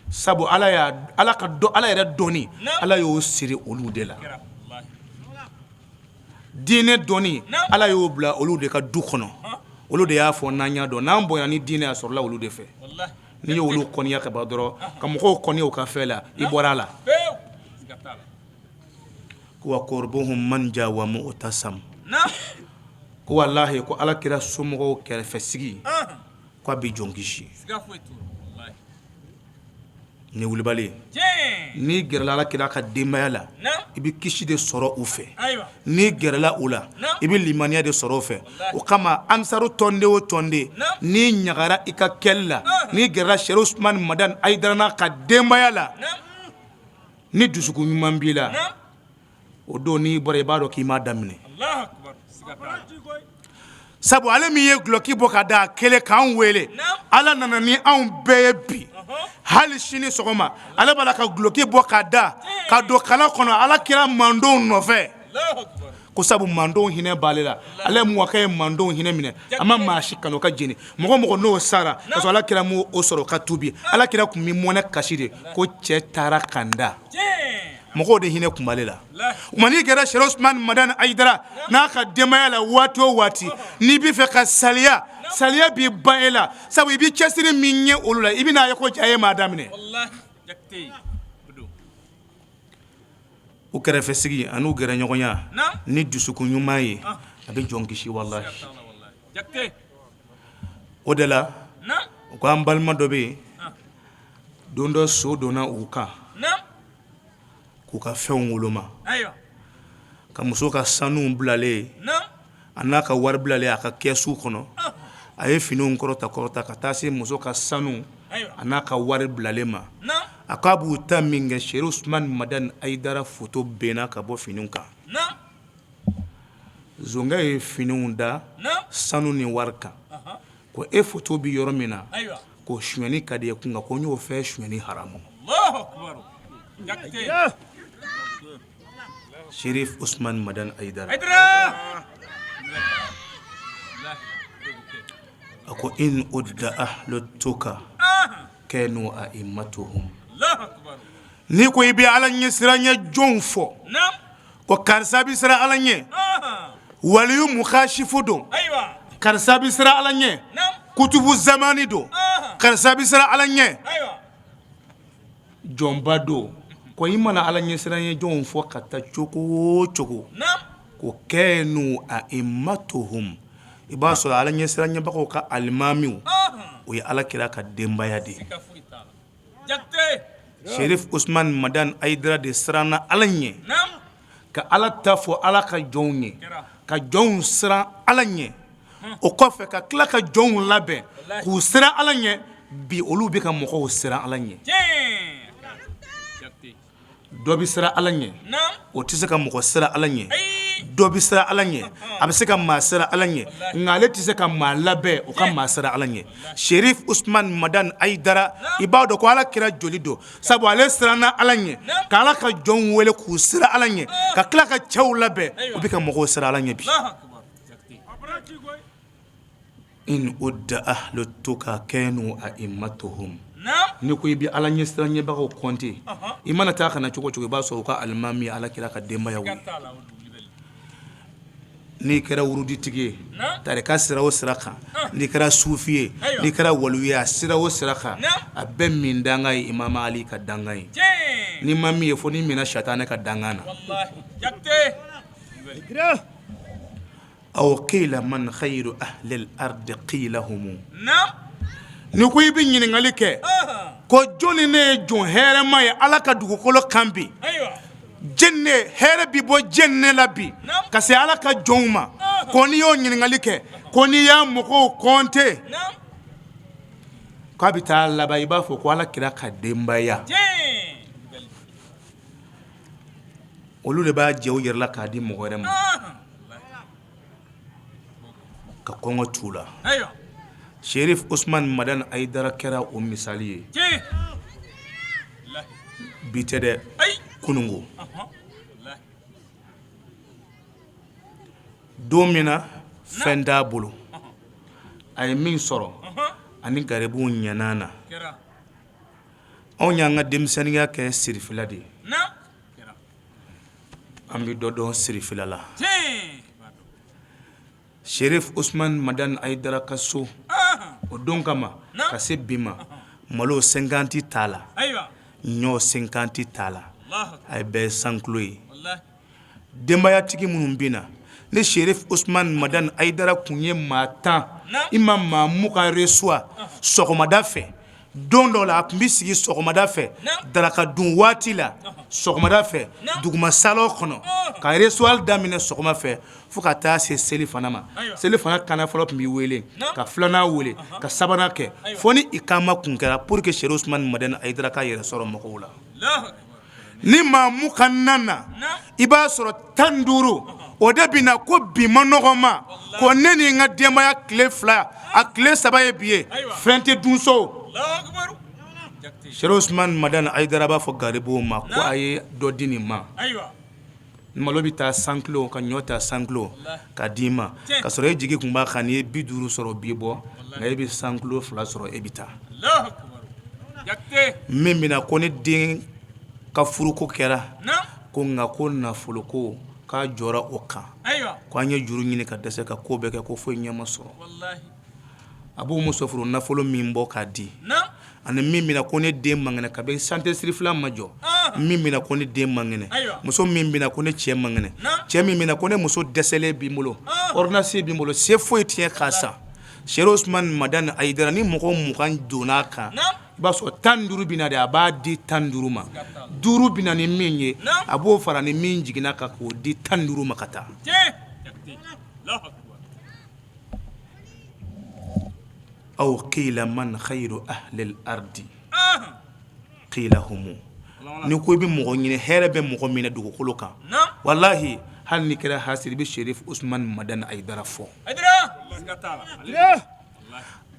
[SPEAKER 7] Sabu ala y'a ala ka dɔn, ala yɛrɛ dɔnni, ala y'o siri olu de la. Diinɛ dɔnni, ala y'o bila olu de ka du kɔnɔ. Olu de y'a fɔ n'an y'a dɔn, n'an bonyana ni diinɛ, a sɔrɔla olu de fɛ. N'i y'olu kɔniya ka ban dɔrɔn, ka mɔgɔw kɔniya u ka fɛn la, i bɔra a la. Ko wa qurbuhum manja wa mu'tasam, ko walahi, ko ala kira somɔgɔw kɛrɛfɛ sigi, ko a bɛ jɔn kisi. Ni wulibali, n'i gɛrɛla ala kira ka denbaya la, i bɛ kisi de sɔrɔ u fɛ. N'i gɛrɛla u la, i bɛ limaniya de sɔrɔ u fɛ. O kama ansaru tɔnden o tɔnden, n'i ɲagara i ka kɛli la, n'i gɛrɛla Serifu Usumani Madani Hayidara n'a ka denbaya la, ni dusukun ɲuman b'i la, o don n'i bɔra, i b'a dɔn k'i m'a daminɛ. Sabu ale min ye dulɔki bɔ ka da a kelen k'an wele, ala nana ni anw bɛɛ ye bi. Hali sini sɔgɔma, ale b'a la ka dulɔki bɔ ka da ka don kala kɔnɔ ala kira mandenw nɔfɛ, ko sabu mandenw hinɛ b'ale la. Ale mɔkɛ ye mandenw hinɛ minɛ, a ma maa si kanu ka jeni. Mɔgɔ mɔgɔ n'o sara ka sɔrɔ ala kira m'o sɔrɔ ka tubi, ala kira tun bɛ mɔnɛ kasi de ko cɛ taara ka n dan. Mɔgɔw de hinɛ tun b'ale la. O tuma n'i gɛrɛ Serifu Usumani Madani Hayidara n'a ka denbaya la, waati o waati n'i bɛ fɛ ka saliya, saliya b'i ban e la, sabu i bɛ cɛsiri min ye olu la, i bɛn'a ye ko ja e m'a daminɛ. U kɛrɛfɛ sigi an'u gɛrɛ ɲɔgɔnya ni dusukun ɲuman ye, a bɛ jɔn kisi walahi. O de la u ko an balima dɔ bɛ yen, don dɔ so donna u kan k'u ka fɛnw woloma, ka muso ka sanu bilalen a n'a ka wari bilalen a ka kɛsu kɔnɔ. A ye finiw kɔrɔta kɔrɔta ka taa se muso ka sanu a n'a ka wari bilalen ma. A k'a b'u ta min kɛ, Serifu Usumani Madani Hayidara foto benna ka bɔ finiw kan. Zonkɛ ye finiw da sanu ni wari kan, ko e foto bɛ yɔrɔ min na, ko sonyɛni ka di ye kun, ko n y'o fɛn sonyɛni haramu. Serif Usumani Madani Hayidara a ko in udda ahlu tuka kanu a'immatuhum. N'i ko i bɛ ala ɲɛsiranɲɛ jɔnw fɔ, ko karisa bɛ siran ala ɲɛ, waliyu mukasifu don, karisa bɛ siran ala ɲɛ, kutubu zamani don, karisa bɛ siran ala ɲɛ, jɔnba don, ko i mana ala ɲɛsiranɲɛ jɔnw fɔ ka taa cogo o cogo, ko kanu a'immatuhum, i b'a sɔrɔ ala ɲɛsiranɲɛbagaw ka alimamiw, o ye ala kira ka denbaya de ye. Serif Usumani Madani Hayidara de siranna ala ɲɛ ka ala ta fɔ ala ka jɔnw ye, ka jɔnw siran ala ɲɛ. O kɔfɛ ka tila ka jɔnw labɛn k'u siran ala ɲɛ. Bi olu bɛ ka mɔgɔw siran ala ɲɛ. Dɔ bɛ siran ala ɲɛ, o tɛ se ka mɔgɔ siran ala ɲɛ. Dɔ bɛ siran ala ɲɛ, a bɛ se ka maa siran ala ɲɛ, nka ale tɛ se ka maa labɛn o ka maa siran ala ɲɛ. Serif Usumani Madani Hayidara, i b'a dɔn ko ala kira joli don, sabu ale siranna ala ɲɛ ka ala ka jɔnw wele k'u siran ala ɲɛ, ka tila ka cɛw labɛn u bɛ ka mɔgɔw siran ala ɲɛ bi. In udda ahlu tuka kanu a'immatuhum. N'i ko i bɛ ala ɲɛsiranɲɛbagaw kɔnte, i mana taa ka na cogo cogo, i b'a sɔrɔ u ka alimami ala kira ka denbayaw ye. N'i kɛra wuruditigi ye, tarika sira o sira kan, n'i kɛra sufi ye, n'i kɛra waliyu ye, a sira o sira kan, a bɛɛ min danga ye imam Ali ka danga ye. N'i ma min ye, fo n'i minna satanɛ ka danga na. Aw qila man khayru ahli al-ardi qila hum. N'i ko i bɛ ɲininkali kɛ ko jɔnni ne ye jɔn hɛrɛma ye ala ka dugukolo kan bi, jɛn hɛrɛ bɛ bɔ jɛn ne la bi ka se ala ka jɔnw ma, ko n'i y'o ɲininkali kɛ, ko n'i y'a mɔgɔw kɔnte k'a bɛ taa laban, i b'a fɔ ko ala kira ka denbaya, olu de b'a jɛ u yɛrɛ la k'a di mɔgɔ wɛrɛ ma ka kɔngɔ t'u la. Serif Usumani Madani Hayidara kɛra o misali ye. Bi tɛ dɛ, kununko. Don min na fɛn t'a bolo, a ye min sɔrɔ ani garibuw ɲɛna na. Anw y'an ka denmisɛnninya kɛ sirifila de ye, an bɛ dɔ dɔn sirifila la. Sherif Usman Madani Ayidara ka so o don kama ka se bi ma, malo 50 t'a la, ɲɔ 50 t'a la, a bɛɛ ye 100 kilo ye. Denbayatigi minnu bɛ na ni Sherif Usman Madani Ayidara tun ye maa 10 i ma maa 20 reçoit sɔgɔmada fɛ, don dɔ la a tun bɛ sigi sɔgɔmada fɛ daraka dun waati la sɔgɔmada fɛ duguma salon kɔnɔ ka recevoir daminɛ sɔgɔma fɛ fo ka taa se selifana ma. Selifana kana fɔlɔ tun bɛ wele ka filanan wele ka sabanan kɛ fo ni ikama kun kɛra pour que Sherif Usman Madani Ayidara k'a yɛrɛ sɔrɔ mɔgɔw la. Ni maa 20 nana, i b'a sɔrɔ 15 o de bɛ na ko bi ma nɔgɔ ma, ko ne ni n ka denbaya tile 2 a tile 3 ye bi ye, fɛn tɛ dun so. Sherif Usman Madani Ayidara b'a fɔ garibuw ma ko a ye dɔ di nin ma. Malo bɛ taa 100 kilo ka ɲɔ ta 100 kilo ka d'i ma, ka sɔrɔ e jigi tun b'a kan n'i ye 50 sɔrɔ b'i bɔ, nka e bɛ 100 kilo 2 sɔrɔ e bɛ taa. Min bɛ na ko ne den ka furuko kɛra ko nka ko nafoloko k'a jɔra o kan, ko an ye juru ɲini ka dɛsɛ ka ko bɛɛ kɛ ko foyi ɲɛ ma sɔrɔ. A b'o muso furu nafolo min bɔ k'a di, ani min bɛ na ko ne den man kɛnɛ kabi santé sirifila ma jɔ, min bɛ na ko ne den man kɛnɛ, muso min bɛ na ko ne cɛ man kɛnɛ, cɛ min bɛ na ko ne muso dɛsɛlen b'i bolo, ordonnance b'i bolo, se foyi tɛ k'a san. Sherif Usman Madani Ayidara ni mɔgɔ 20 donna a kan, i b'a sɔrɔ 15 bɛ na de, a b'a di 15 ma, 5 bɛ na ni min ye a b'o fara ni min jiginna kan k'o di 15 ma ka taa. Aw qila man khayru ahlil ardi qila humu. Ni ko i bɛ mɔgɔ ɲini hɛrɛ bɛ mɔgɔ min na dugukolo kan, walahi hali n'i kɛra hasidi i bɛ Sherif Usman Madani Ayidara fɔ.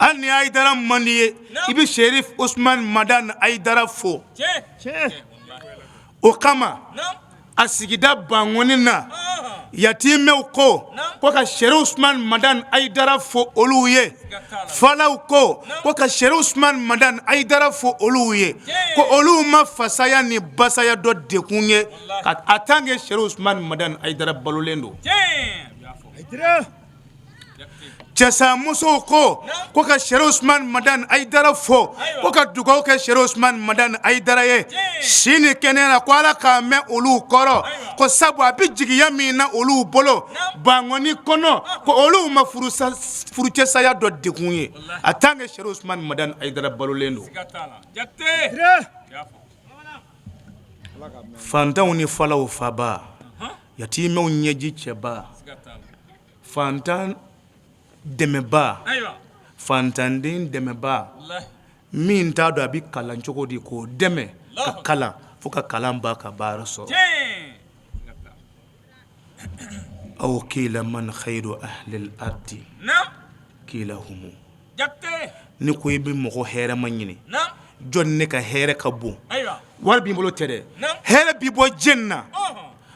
[SPEAKER 7] Hali ni Ayidara man di ye, i bɛ Sherif Usman Madani Ayidara fo. O kama a sigida Bankɔni na, yatimɛw ko ko ka Sherif Usman Madani Ayidara fo olu ye, falaw ko ko ka Sherif Usman Madani Ayidara fo olu ye, ko olu ma fasaya ni basaya dɔn dekun ye en tant que Sherif Usman Madani Ayidara balolen don. Cɛsa musow ko ko ka Sherif Usman Madani Ayidara fo, ko ka dugawu kɛ Sherif Usman Madani Ayidara ye si ni kɛnɛya la, ko Ala k'a mɛn olu kɔrɔ, ko sabu a bɛ jigiya min na olu bolo Bankɔni kɔnɔ, ko olu ma furucɛsaya dɔn dekun ye en tant que Sherif Usman Madani Ayidara balolen don. Fantanw ni falaw faba, yatimɛw ɲɛji cɛba, fantan dɛmɛba, fantanden dɛmɛba, min t'a dɔn a bɛ kalan cogo di k'o dɛmɛ ka kalan fo ka kalan ban ka baara sɔrɔ. Aw qila man khayru ahlil ardi qila humu. Ni ko i bɛ mɔgɔ hɛrɛma ɲini, jɔn ne ka hɛrɛ ka bon? Wari b'i bolo tɛ dɛ, hɛrɛ bɛ bɔ jɔn na?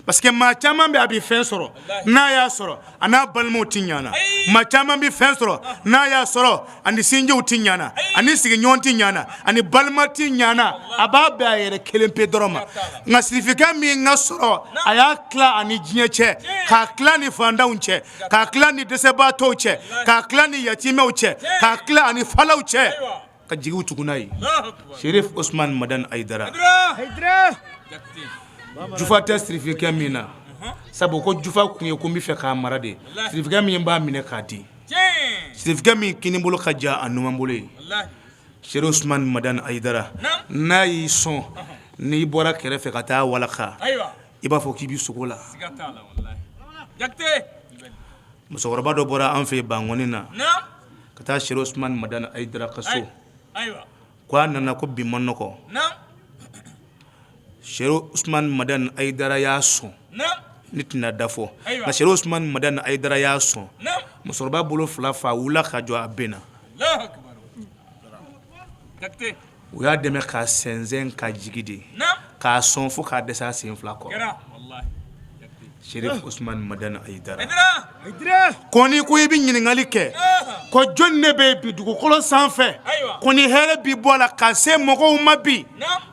[SPEAKER 7] Parce que maa caman bɛ a bɛ fɛn sɔrɔ, n'a y'a sɔrɔ a n'a balimaw tɛ ɲana. Maa caman bɛ fɛn sɔrɔ, n'a y'a sɔrɔ a ni sinjiw tɛ ɲana, a ni sigiɲɔgɔn tɛ ɲana, a ni balima tɛ ɲana, a b'a bɛn a yɛrɛ kelen pe dɔrɔn ma. Nka sirifikɛ min ka sɔrɔ a y'a tila a ni diɲɛ cɛ, k'a tila ni fantanw cɛ, k'a tila ni dɛsɛbaatɔw cɛ, k'a tila ni yatimɛw cɛ, k'a tila ani falaw cɛ, ka jigiw tugu n'a ye. Sherif Usman Madani Ayidara, jufa tɛ sirifikɛ min na, sabu ko jufa kun ye ko n bɛ fɛ k'a mara de. Sirifikɛ min b'a minɛ k'a di, sirifikɛ min kini bolo ka jan a numan bolo ye, Sherif Usman Madani Ayidara, n'a y'i sɔn, n'i bɔra kɛrɛfɛ ka taa walaka, i b'a fɔ k'i bɛ sogo la. Musokɔrɔba dɔ bɔra an fɛ yen Bankɔni na ka taa Sherif Usman Madani Ayidara ka so, ko a nana ko bi man nɔgɔ. Sherif Usman Madani Ayidara y'a sɔn, ne tɛna da fɔ, nka Sherif Usman Madani Ayidara y'a sɔn. Musokɔrɔba bolo fila fa wulila ka jɔ, a benna. U y'a dɛmɛ k'a sɛnsɛn ka jigin de, k'a sɔn fo k'a dɛsɛ a sen fila kɔrɔ. Sherif Usman Madani Hayidara ko n'i ko i bɛ ɲininkali kɛ ko jɔn de bɛ bi dugukolo sanfɛ ko ni hɛrɛ bi bɔ a la ka se mɔgɔw ma bi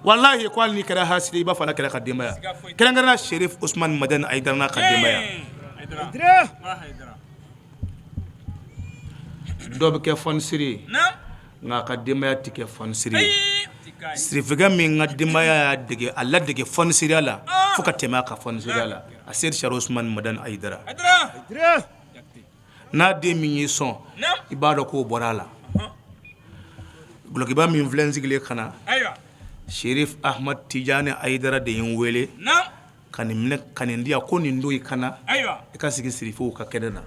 [SPEAKER 7] walahi ko hali n'i kɛra hasidi i b'a fɔ ala kira ka denbaya kɛrɛnkɛrɛnnenya Sherif Usman Madani Hayidara n'a ka denbaya dɔ bɛ kɛ fɔnisiri ye nka a ka denbaya tɛ kɛ fɔnisiri ye sirifikɛ min ka denbaya y'a dege a ladege fɔnisiriya la fo ka tɛmɛ a ka fɔnisiriya la a seri Sherif Usman Madani Hayidara n'a den min y'i sɔn i b'a dɔn k'o bɔra a la dulɔkiba min filɛ n sigilen ka na Sherif Ahmad Tijani Hayidara de ye n wele ka nin minɛ ka nin di yan ko nin don i ka na i ka sigi sirifow ka kɛnɛ na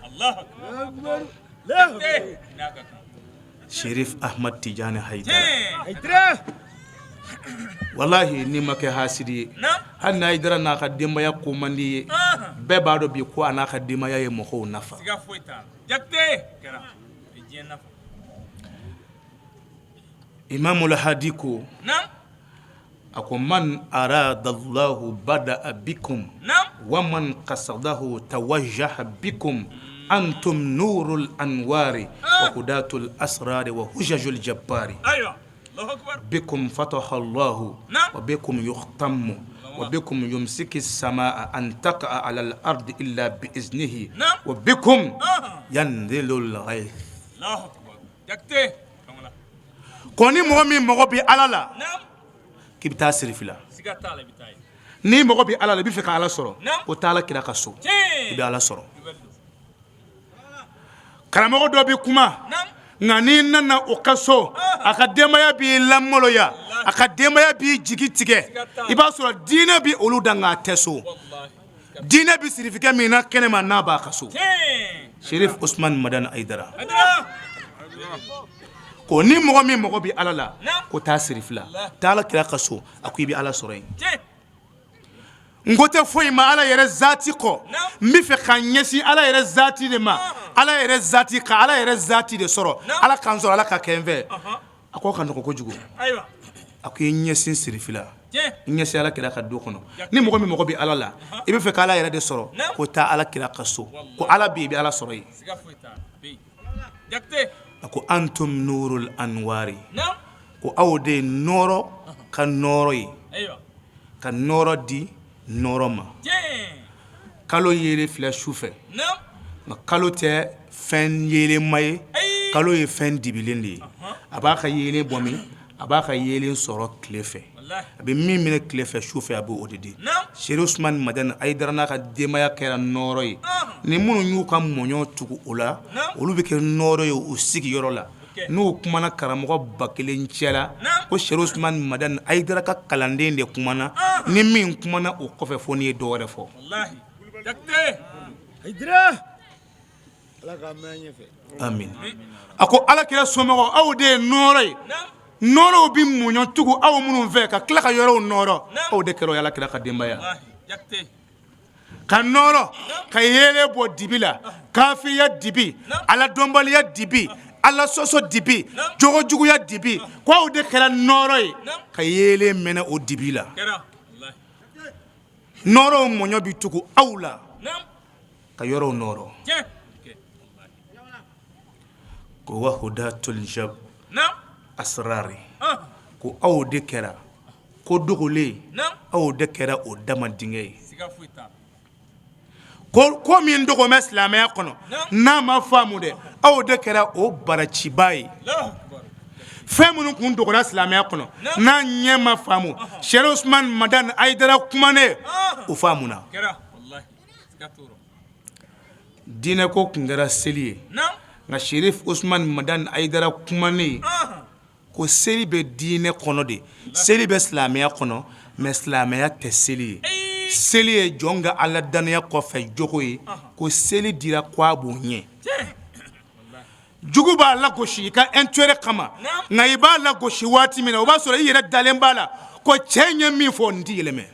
[SPEAKER 7] Sherif Ahmad Tijani Hayidara walahi n'i ma kɛ hasidi ye hali ni Hayidara n'a ka denbaya ko man di ye bɛɛ b'a dɔn bi ko a n'a ka denbaya ye mɔgɔw nafa Imamul Hadi ko a ko man aradallahu bada'a bikum wa man qasadahu tawajjaha bikum antum nurul anwari wa hudatul asrari wa hujajul jabbari bikum fataha Allahu wa bikum yukhtamu wa bikum yumsiki samaa an taqa'a ala al-ardi illa bi iznihi wa bikum yanzilul ghayth ko ni mɔgɔ min mago bɛ ala la k'i bɛ taa sirifi la n'i mago bɛ ala la i bɛ fɛ ka ala sɔrɔ ko taa ala kira ka so i bɛ ala sɔrɔ karamɔgɔ dɔ bɛ kuma nka n'i nana o ka so a ka denbaya b'i lamaloya a ka denbaya b'i jigi tigɛ i b'a sɔrɔ diinɛ bɛ olu da nka a tɛ so diinɛ bɛ sirifikɛ min na kɛnɛma n'a b'a ka so Sherif Usman Madani Hayidara ko ni mɔgɔ min mago bɛ ala la ko taa sirifi la taa ala kira ka so a ko i bɛ ala sɔrɔ yen n ko tɛ foyi ma ala yɛrɛ zati kɔ n bɛ fɛ ka ɲɛsin ala yɛrɛ zati de ma ala yɛrɛ zati ka ala yɛrɛ zati de sɔrɔ ala ka n sɔrɔ ala ka kɛ n fɛ a ko ka nɔgɔ kojugu a ko i ɲɛsin sirifi la i ɲɛsin ala kira ka du kɔnɔ ni mɔgɔ min mago bɛ ala la i bɛ fɛ ka ala yɛrɛ de sɔrɔ ko taa ala kira ka so ko ala bɛ i bɛ ala sɔrɔ yen a ko antum nurul anwari ko aw de ye nɔɔrɔ ka nɔɔrɔ ye ka nɔɔrɔ di nɔɔrɔ ma kalo yeelen filɛ su fɛ nka kalo tɛ fɛn yeelenma ye kalo ye fɛn dibilen de ye a b'a ka yeelen bɔ min a b'a ka yeelen sɔrɔ tile fɛ a bɛ min minɛ tile fɛ su fɛ a bɛ o de di Sherif Usman Madani Hayidara n'a ka denbaya kɛra nɔɔrɔ ye ni minnu y'u ka mɔɲɔ tugu o la olu bɛ kɛ nɔɔrɔ ye u sigiyɔrɔ la n'u kumana karamɔgɔ 1000 cɛ la ko Sherif Usman Madani Hayidara ka kalanden de kumana ni min kumana o kɔfɛ fo n'i ye dɔ wɛrɛ fɔ amin a ko ala kira somɔgɔw aw de ye nɔɔrɔ ye nɔɔrɔw bɛ mɔɲɔ tugu aw minnu fɛ ka tila ka yɔrɔw nɔɔrɔ aw de kɛra ala kira ka denbaya ka nɔɔrɔ ka yeelen bɔ dibi la kafiya dibi ala dɔnbaliya dibi ala sɔsɔ dibi jogojuguya dibi ko aw de kɛra nɔɔrɔ ye ka yeelen mɛnɛ o dibi la nɔɔrɔw mɔɲɔ bɛ tugu aw la ka yɔrɔw nɔɔrɔ ko wa hudatul jab asrari ko aw de kɛra ko dogolen aw de kɛra o dama dingɛ ye ko min dogo bɛ silamɛya kɔnɔ n'a ma faamu dɛ aw de kɛra o baraciba ye fɛn minnu kun dogora silamɛya kɔnɔ n'a ɲɛ ma faamu Sherif Usman Madani Hayidara kumanen o faamuna diinɛ ko kun kɛra seli ye nka Sherif Usman Madani Hayidara kumanen ko seli bɛ diinɛ kɔnɔ de seli bɛ silamɛya kɔnɔ mais silamɛya tɛ seli ye seli ye jɔn ka ala dannaya kɔfɛ jogo ye ko seli dira ko a b'o ɲɛ jugu b'a lagosi i ka intérêt kama nka i b'a lagosi waati min na o b'a sɔrɔ i yɛrɛ dalen b'a la ko cɛ in ye min fɔ nin tɛ yɛlɛmɛ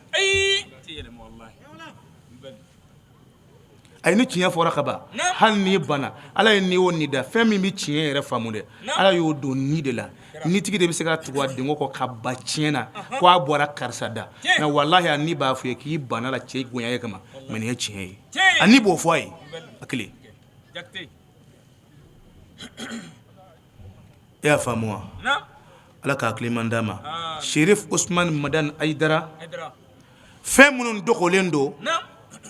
[SPEAKER 7] ayi ni tiɲɛ fɔra ka ban hali n'i banna ala ye ni o ni da fɛn min bɛ tiɲɛ yɛrɛ faamu dɛ ala y'o don ni de la nitigi de bɛ se ka tugu a denko kɔ ka ban tiɲɛ na ko a bɔra karisa da nka walahi a ni b'a fɔ ye k'i banna la cɛ bonya ye kama Mais nin ye tiɲɛ ye, ani b'o fɔ a ye a kelen. E y'a faamu wa? Ala ka hakili ɲuman d'a ma. Sherif Usman Madani Ayidara, fɛn minnu dogolen don,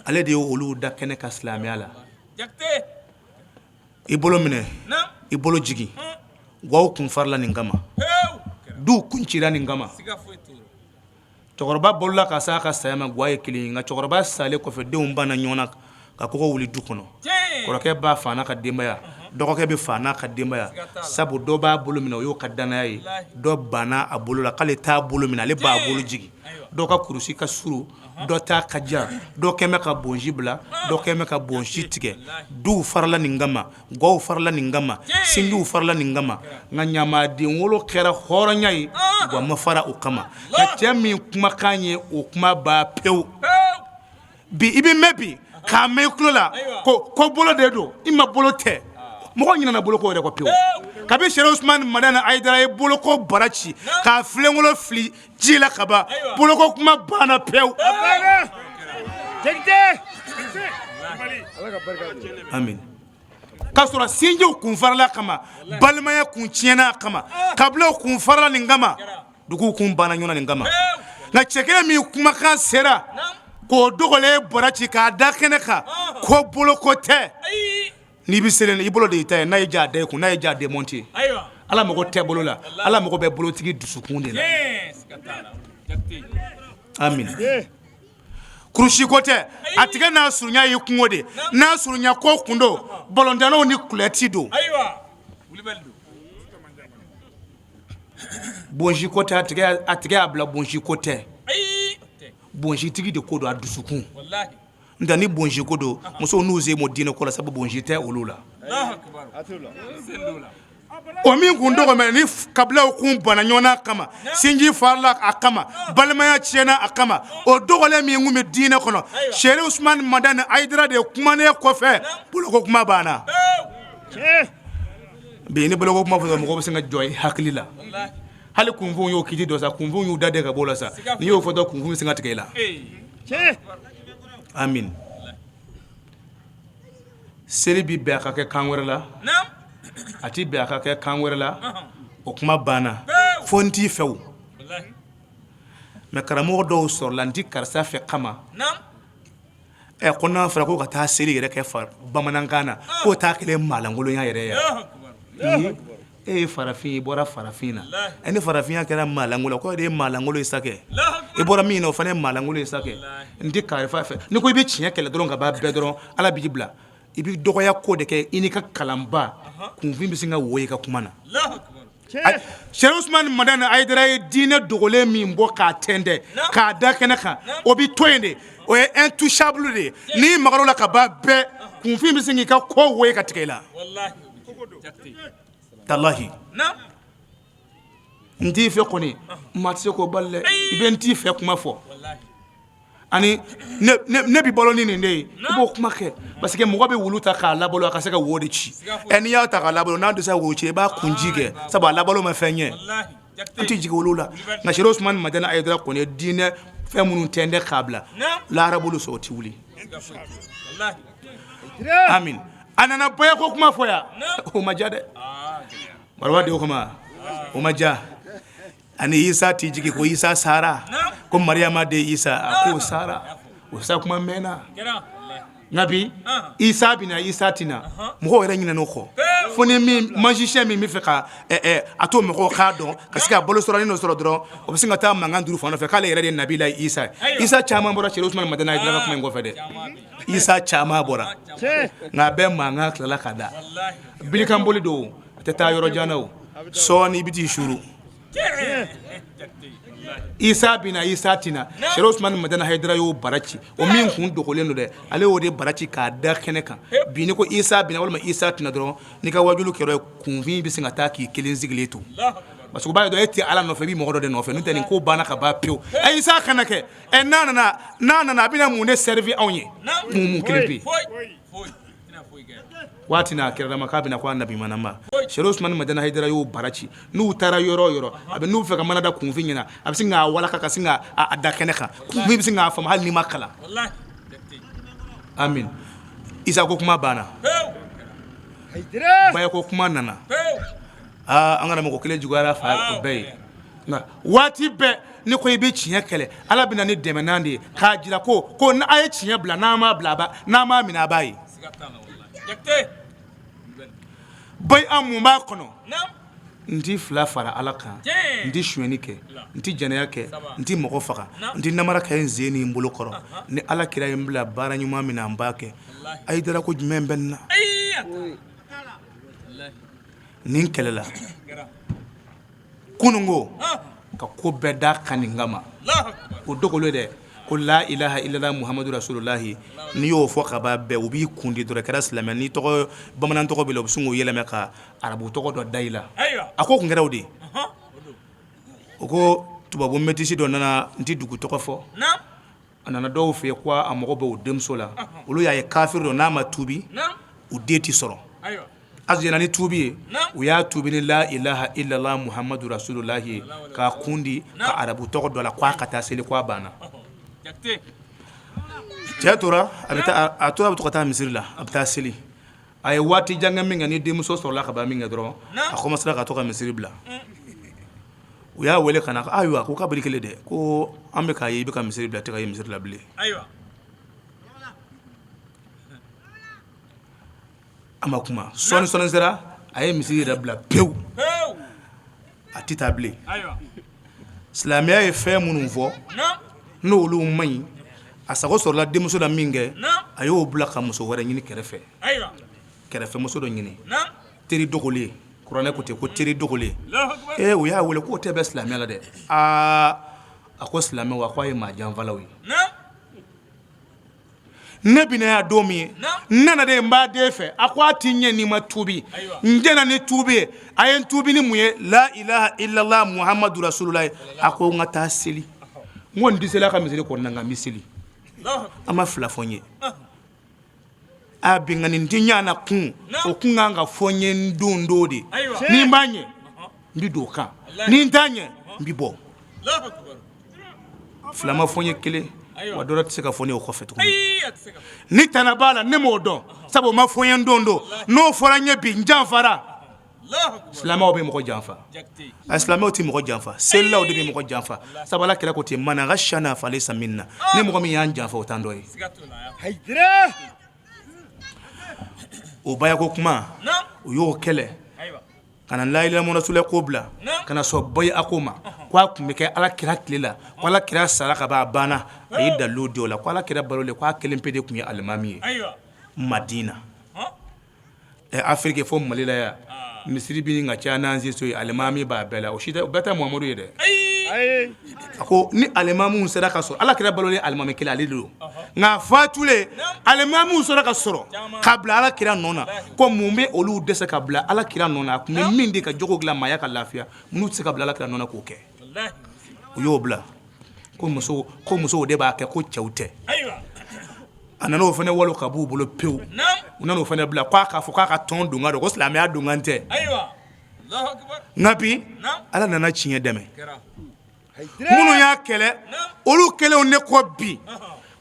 [SPEAKER 7] ale de ye olu da kɛnɛ kan silamɛya la. I bolo minɛ, i bolo jigin, gaw kun farila nin kama, duw kun cira nin kama. Cɛkɔrɔba balola ka s'a ka saya ma, gwa ye kelen ye. Nka cɛkɔrɔba salen kɔfɛ, denw banna ɲɔgɔn na ka kogo wuli du kɔnɔ. Kɔrɔkɛ b'a fa n'a ka denbaya, dɔgɔkɛ bɛ fa n'a ka denbaya, sabu dɔ b'a bolo minɛ, o y'o ka dannaya ye. Dɔ banna a bolo la k'ale t'a bolo minɛ, ale b'a bolo jigin. Dɔ ka kurusi ka surun, dɔ ta ka jan, dɔ kɛn bɛ ka bonsi bila, dɔ kɛn bɛ ka bonsi tigɛ. Duw farala nin kama, gaw farala nin kama, sinjiw farala nin kama. Nka ɲamaden wolo kɛra hɔrɔnya ye, gwa ma fara o kama. Nka cɛ min kumakan ye o kuma ban pewu, bi i bɛ mɛn bi k'a mɛn i tulo la ko bolo de don, i ma bolo tɛ. Mɔgɔ ɲinɛna boloko yɛrɛ kɔ pewu. Kabi Sherif Usman Madani Ayidara ye boloko bara ci k'a filenkolon fili ji la ka ban, boloko kuma banna pewu. Amin. K'a sɔrɔ sinjiw kun farala kama, balimaya kun tiɲɛna a kama, kabilaw kun farala nin kama, duguw kun banna ɲɔgɔn na nin kama. Nka cɛ kelen min kumakan sera k'o dogolen bara ci k'a da kɛnɛ kan ko boloko tɛ, n'i bɛ seli, i bolo de y'i ta ye, n'a y'i diya a da i kun, n'a y'i diya a démonter. Ala mago tɛ bolo la, Ala mago bɛ bolotigi dusukun de la. Amin. Kurusi ko tɛ, a tigɛ n'a surunya ye kungo de, n'a surunya ko kun don, balontannaw ni kulɛti don. Bonsi ko tɛ, a tigɛ y'a bila, bonsi ko tɛ, bonsitigi de ko don, a dusukun. Nka ni bonsi ko don, musow n'u sen bɔ diinɛ ko la, sabu bonsi tɛ olu la. O min kun dɔgɔ mɛ ni kabilaw kun banna ɲɔgɔn na kama, sinji farala a kama, balimaya tiɲɛna a kama, o dogolen min kun bɛ diinɛ kɔnɔ, Sherif Usman Madani Ayidara de kumanen kɔfɛ, boloko kuma banna. Bi ni boloko kuma fɔ, mɔgɔ bɛ se ka jɔ i hakili la. Hali kunfin y'o kiti dɔ sa, kunfin y'u da de ka bɔ la sa. N'i y'o fɔ dɔrɔn, kunfin bɛ se ka tigɛ i la. Amin. Seli bi bɛn a ka kɛ kan wɛrɛ la, a ti bɛn a ka kɛ kan wɛrɛ la, o kuma banna. Fo n t'i fɛ o, mais karamɔgɔ dɔw sɔrɔla n ti karisa fɛ kama. Ɛ, ko n'a fɔra ko ka taa seli yɛrɛ kɛ fa bamanankan na, k'o t'a kɛlen maalankolonya yɛrɛ ye. E ye farafin, i bɔra farafin na. Ɛ, ni farafinya kɛra maalankolon, ko de ye maalankolon ye sa kɛ. I bɔra min na, o fana ye maalankolon ye sa kɛ. N tɛ karisa fɛ. N'i ko i bɛ tiɲɛ kɛlɛ dɔrɔn ka ban bɛɛ dɔrɔn, Ala b'i bila. I bɛ dɔgɔya ko de kɛ i n'i ka kalanba, kunfin bɛ sin ka wo i ka kuma na. Sherif Usman Madani Ayidara ye diinɛ dogolen min bɔ k'a tɛntɛn k'a da kɛnɛ kan, o bɛ to yen de, o ye intouchable de ye. N'i magar'o la ka ban bɛɛ, kunfin bɛ sin k'i ka ko wo ka tigɛ i la. Talahi, n t'i fɛ kɔni, maa tɛ se k'o bali dɛ. I bɛ n t'i fɛ kuma fɔ, ani ne bɛ balo ni nin de ye, i b'o kuma kɛ, parce que mɔgɔ bɛ wulu ta k'a labalo a ka se ka wo de ci. Ɛ, n'i y'a ta k'a labalo, n'a dɛsɛ wo ci, i b'a kunji kɛ, sabu a labalo ma fɛn ɲɛ. An tɛ jigin olu la. Nka Sherif Usman Madani Ayidara kɔni ye diinɛ fɛn minnu tɛntɛn k'a bila, lahara bolo sɔn o tɛ wuli. Amin. A nana bɔyako kuma fɔ yan, o ma diya dɛ. Maraba de o kama, o ma diya. Ani Isa t'i jigin ko Isa sara, ko Mariyama de Isa, a k'o sara, o sa kuma mɛnna. Nka bi Isa bɛ na, Isa tɛ na, mɔgɔw yɛrɛ ɲinɛn'o kɔ. Fo ni min magicien min bɛ fɛ ka a to mɔgɔw k'a dɔn ka se ka balo sɔrɔ ni dɔ sɔrɔ dɔrɔn, o bɛ sin ka taa mankan duuru fan dɔ fɛ k'ale yɛrɛ de ye Nabila Isa ye. Isa caman bɔra Sherif Usman Madani Ayidara ka kuma in kɔfɛ dɛ. Isa caman bɔra, nka a bɛɛ mankan tilala ka da. Bilikanboli don, a tɛ taa yɔrɔ jan na o. Sɔɔni i bɛ t'i suru. Isa bɛ na, Isa tɛ na. Sherif Usman Madani Hayidara y'o bara ci, o min kun dogolen don dɛ, ale y'o de bara ci k'a da kɛnɛ kan. Bi ni ko Isa bɛ na walima Isa tɛ na dɔrɔn, n'i ka wajulu kɛra, kunfin bɛ sin ka taa k'i kelen sigilen to, parce que u b'a dɔn e tɛ Ala nɔfɛ, i bɛ mɔgɔ dɔ de nɔfɛ. N'o tɛ nin ko banna ka ban pewu. Ɛ, Isa kana kɛ. Ɛ, n'a nana, a bɛna mun de servir anw ye? Mun kelen pe waati n'a kɛra ma k'a bɛna ko a nabi manama. Sherif Usman Madani Hayidara y'o bara ci. N'u taara yɔrɔ o yɔrɔ, a bɛ n'u fɛ ka mana da kunfin ɲɛna, a bɛ sin k'a walaka ka sin k'a da kɛnɛ kan, kunfin bɛ sin k'a faamu hali n'i ma kalan. Amin. Isa ko kuma banna, baya ko kuma nana. Aa, an karamɔgɔ kelen juguyara fa o bɛɛ ye. Nka waati bɛɛ ni ko i bɛ tiɲɛ kɛlɛ, Ala bɛ na ni dɛmɛnan de ye k'a jira ko n'a ye tiɲɛ bila, n'a m'a bila, n'a m'a minɛ, a b'a ye. Bayi an mun b'a kɔnɔ? N ti fila fara Ala kan, n ti sonyɛni kɛ, n ti jɛnɛya kɛ, n ti mɔgɔ faga, n ti namara kɛ n sen ni n bolo kɔrɔ. Ni Ala kira ye n bila baara ɲuman min na, n b'a kɛ. Ayidara ko jumɛn bɛ nin na? Nin kɛlɛla kununko ka ko bɛɛ da kan nin kama. O dogolen dɛ, ko la ilaha illallah muhammadu rasulullahi, n'i y'o fɔ ka ban bɛɛ u b'i kun di dɔrɔn, kɛra silamɛ. N'i tɔgɔ bamanan tɔgɔ b'i la, u bɛ sin k'o yɛlɛmɛ ka arabu tɔgɔ dɔ da i la. A ko kun kɛra o de ye. O ko tubabu métis dɔ nana, n tɛ dugu tɔgɔ fɔ, a nana dɔw fɛ yen ko a mago bɛ o denmuso la. Olu y'a ye kafiri don, n'a ma tubi u den tɛ sɔrɔ. A jɛnna ni tubi ye. U y'a tubi ni la ilaha illallah muhammadu rasulullahi ye, k'a kun di, ka arabu tɔgɔ dɔ la, k'a ka taa seli, k'a banna. Cɛ tora a bɛ taa, a tora a bɛ to ka taa misiri la, a bɛ taa seli. A ye waati jan kɛ min kɛ, ni denmuso sɔrɔla ka ban min kɛ dɔrɔn, a commencera ka to ka misiri bila. U y'a wele ka na. Ayiwa, ko kabiri kelen dɛ, ko an bɛ k'a ye i bɛ ka misiri bila, tɛ ka ye misiri la bilen. A ma kuma. Sɔɔni sɔɔni sera, a ye misiri yɛrɛ bila pewu, a tɛ taa bilen. Silamɛya ye fɛn minnu fɔ, n'olu man ɲi, a sago sɔrɔla denmuso la min kɛ, a y'o bila ka muso wɛrɛ ɲini kɛrɛfɛ, kɛrɛfɛmuso dɔ ɲini, teri dogolen. Kuranɛ ko ten ko teri dogolen. Ee, u y'a wele k'o tɛ bɛn silamɛya la dɛ. Aa, a ko silamɛw, a ko a ye maa janfalaw ye. Ne bɛna yan don min ye, n nana de n b'a den fɛ. A ko a t'i ɲɛ n'i ma tubi. N jɛnna ni tubi ye. A ye n tubi ni mun ye? La ilaha illallah muhammadu rasulullah. A ko n ka taa seli. N ko n tɛ seli a ka misiri kɔnɔna, nka n bɛ seli. A ma fila fɔ n ye. A binkanni tɛ ɲɛ na kun, o kun kan ka fɔ n ye n don don de. Ni n b'a ɲɛ, n bɛ don o kan, ni n t'a ɲɛ, n bɛ bɔ. Fila ma fɔ n ye kelen wa, dɔ tɛ se ka fɔ ne o kɔfɛ tuguni. Ni tana b'a la, ne m'o dɔn, sabu o ma fɔ n ye n don don. N'o fɔra n ye bi, n janfara. Silamɛw bɛ mɔgɔ janfa? A silamɛw tɛ mɔgɔ janfa, selilaw de bɛ mɔgɔ janfa. Sabu Ala kira ko ten, man gashana falaysa minna, ni mɔgɔ min y'an janfa, o t'an dɔ ye. O bayako kuma, u y'o kɛlɛ ka na la ilaha illallah rasulullah ko bila, ka na sɔn baya ko ma, ko a tun bɛ kɛ Ala kira tile la, ko Ala kira sara ka ban, a banna. A ye dalilu di o la, ko Ala kira balolen, ko a kelen pe de tun ye alimami ye Madina, ɛ Afiriki fo Mali la yan, misiri bɛ ka ca n'an so ye, alimami b'a bɛɛ la. O si tɛ, o bɛɛ tɛ Muhamadu ye dɛ. A ko ni alimamiw sera ka sɔrɔ, Ala kira balolen alimami kelen ale de don, nka fatulen alimamiw sera ka sɔrɔ ka bila Ala kira nɔ na, ko mun bɛ olu dɛsɛ ka bila Ala kira nɔ na? A tun bɛ min di ka jogo dilan, maaya ka lafiya, n'u tɛ se ka bila Ala kira nɔ na k'o kɛ, u y'o bila. Ko muso, ko musow de b'a kɛ, ko cɛw tɛ. A nana o fana walo ka b'u bolo pewu. U nana o fana bila k'a k'a fɔ k'a ka tɔn donkan don, ko silamɛya donkan tɛ. Nka bi Ala nana tiɲɛ dɛmɛ. Minnu y'a kɛlɛ, olu kelenw de ko bi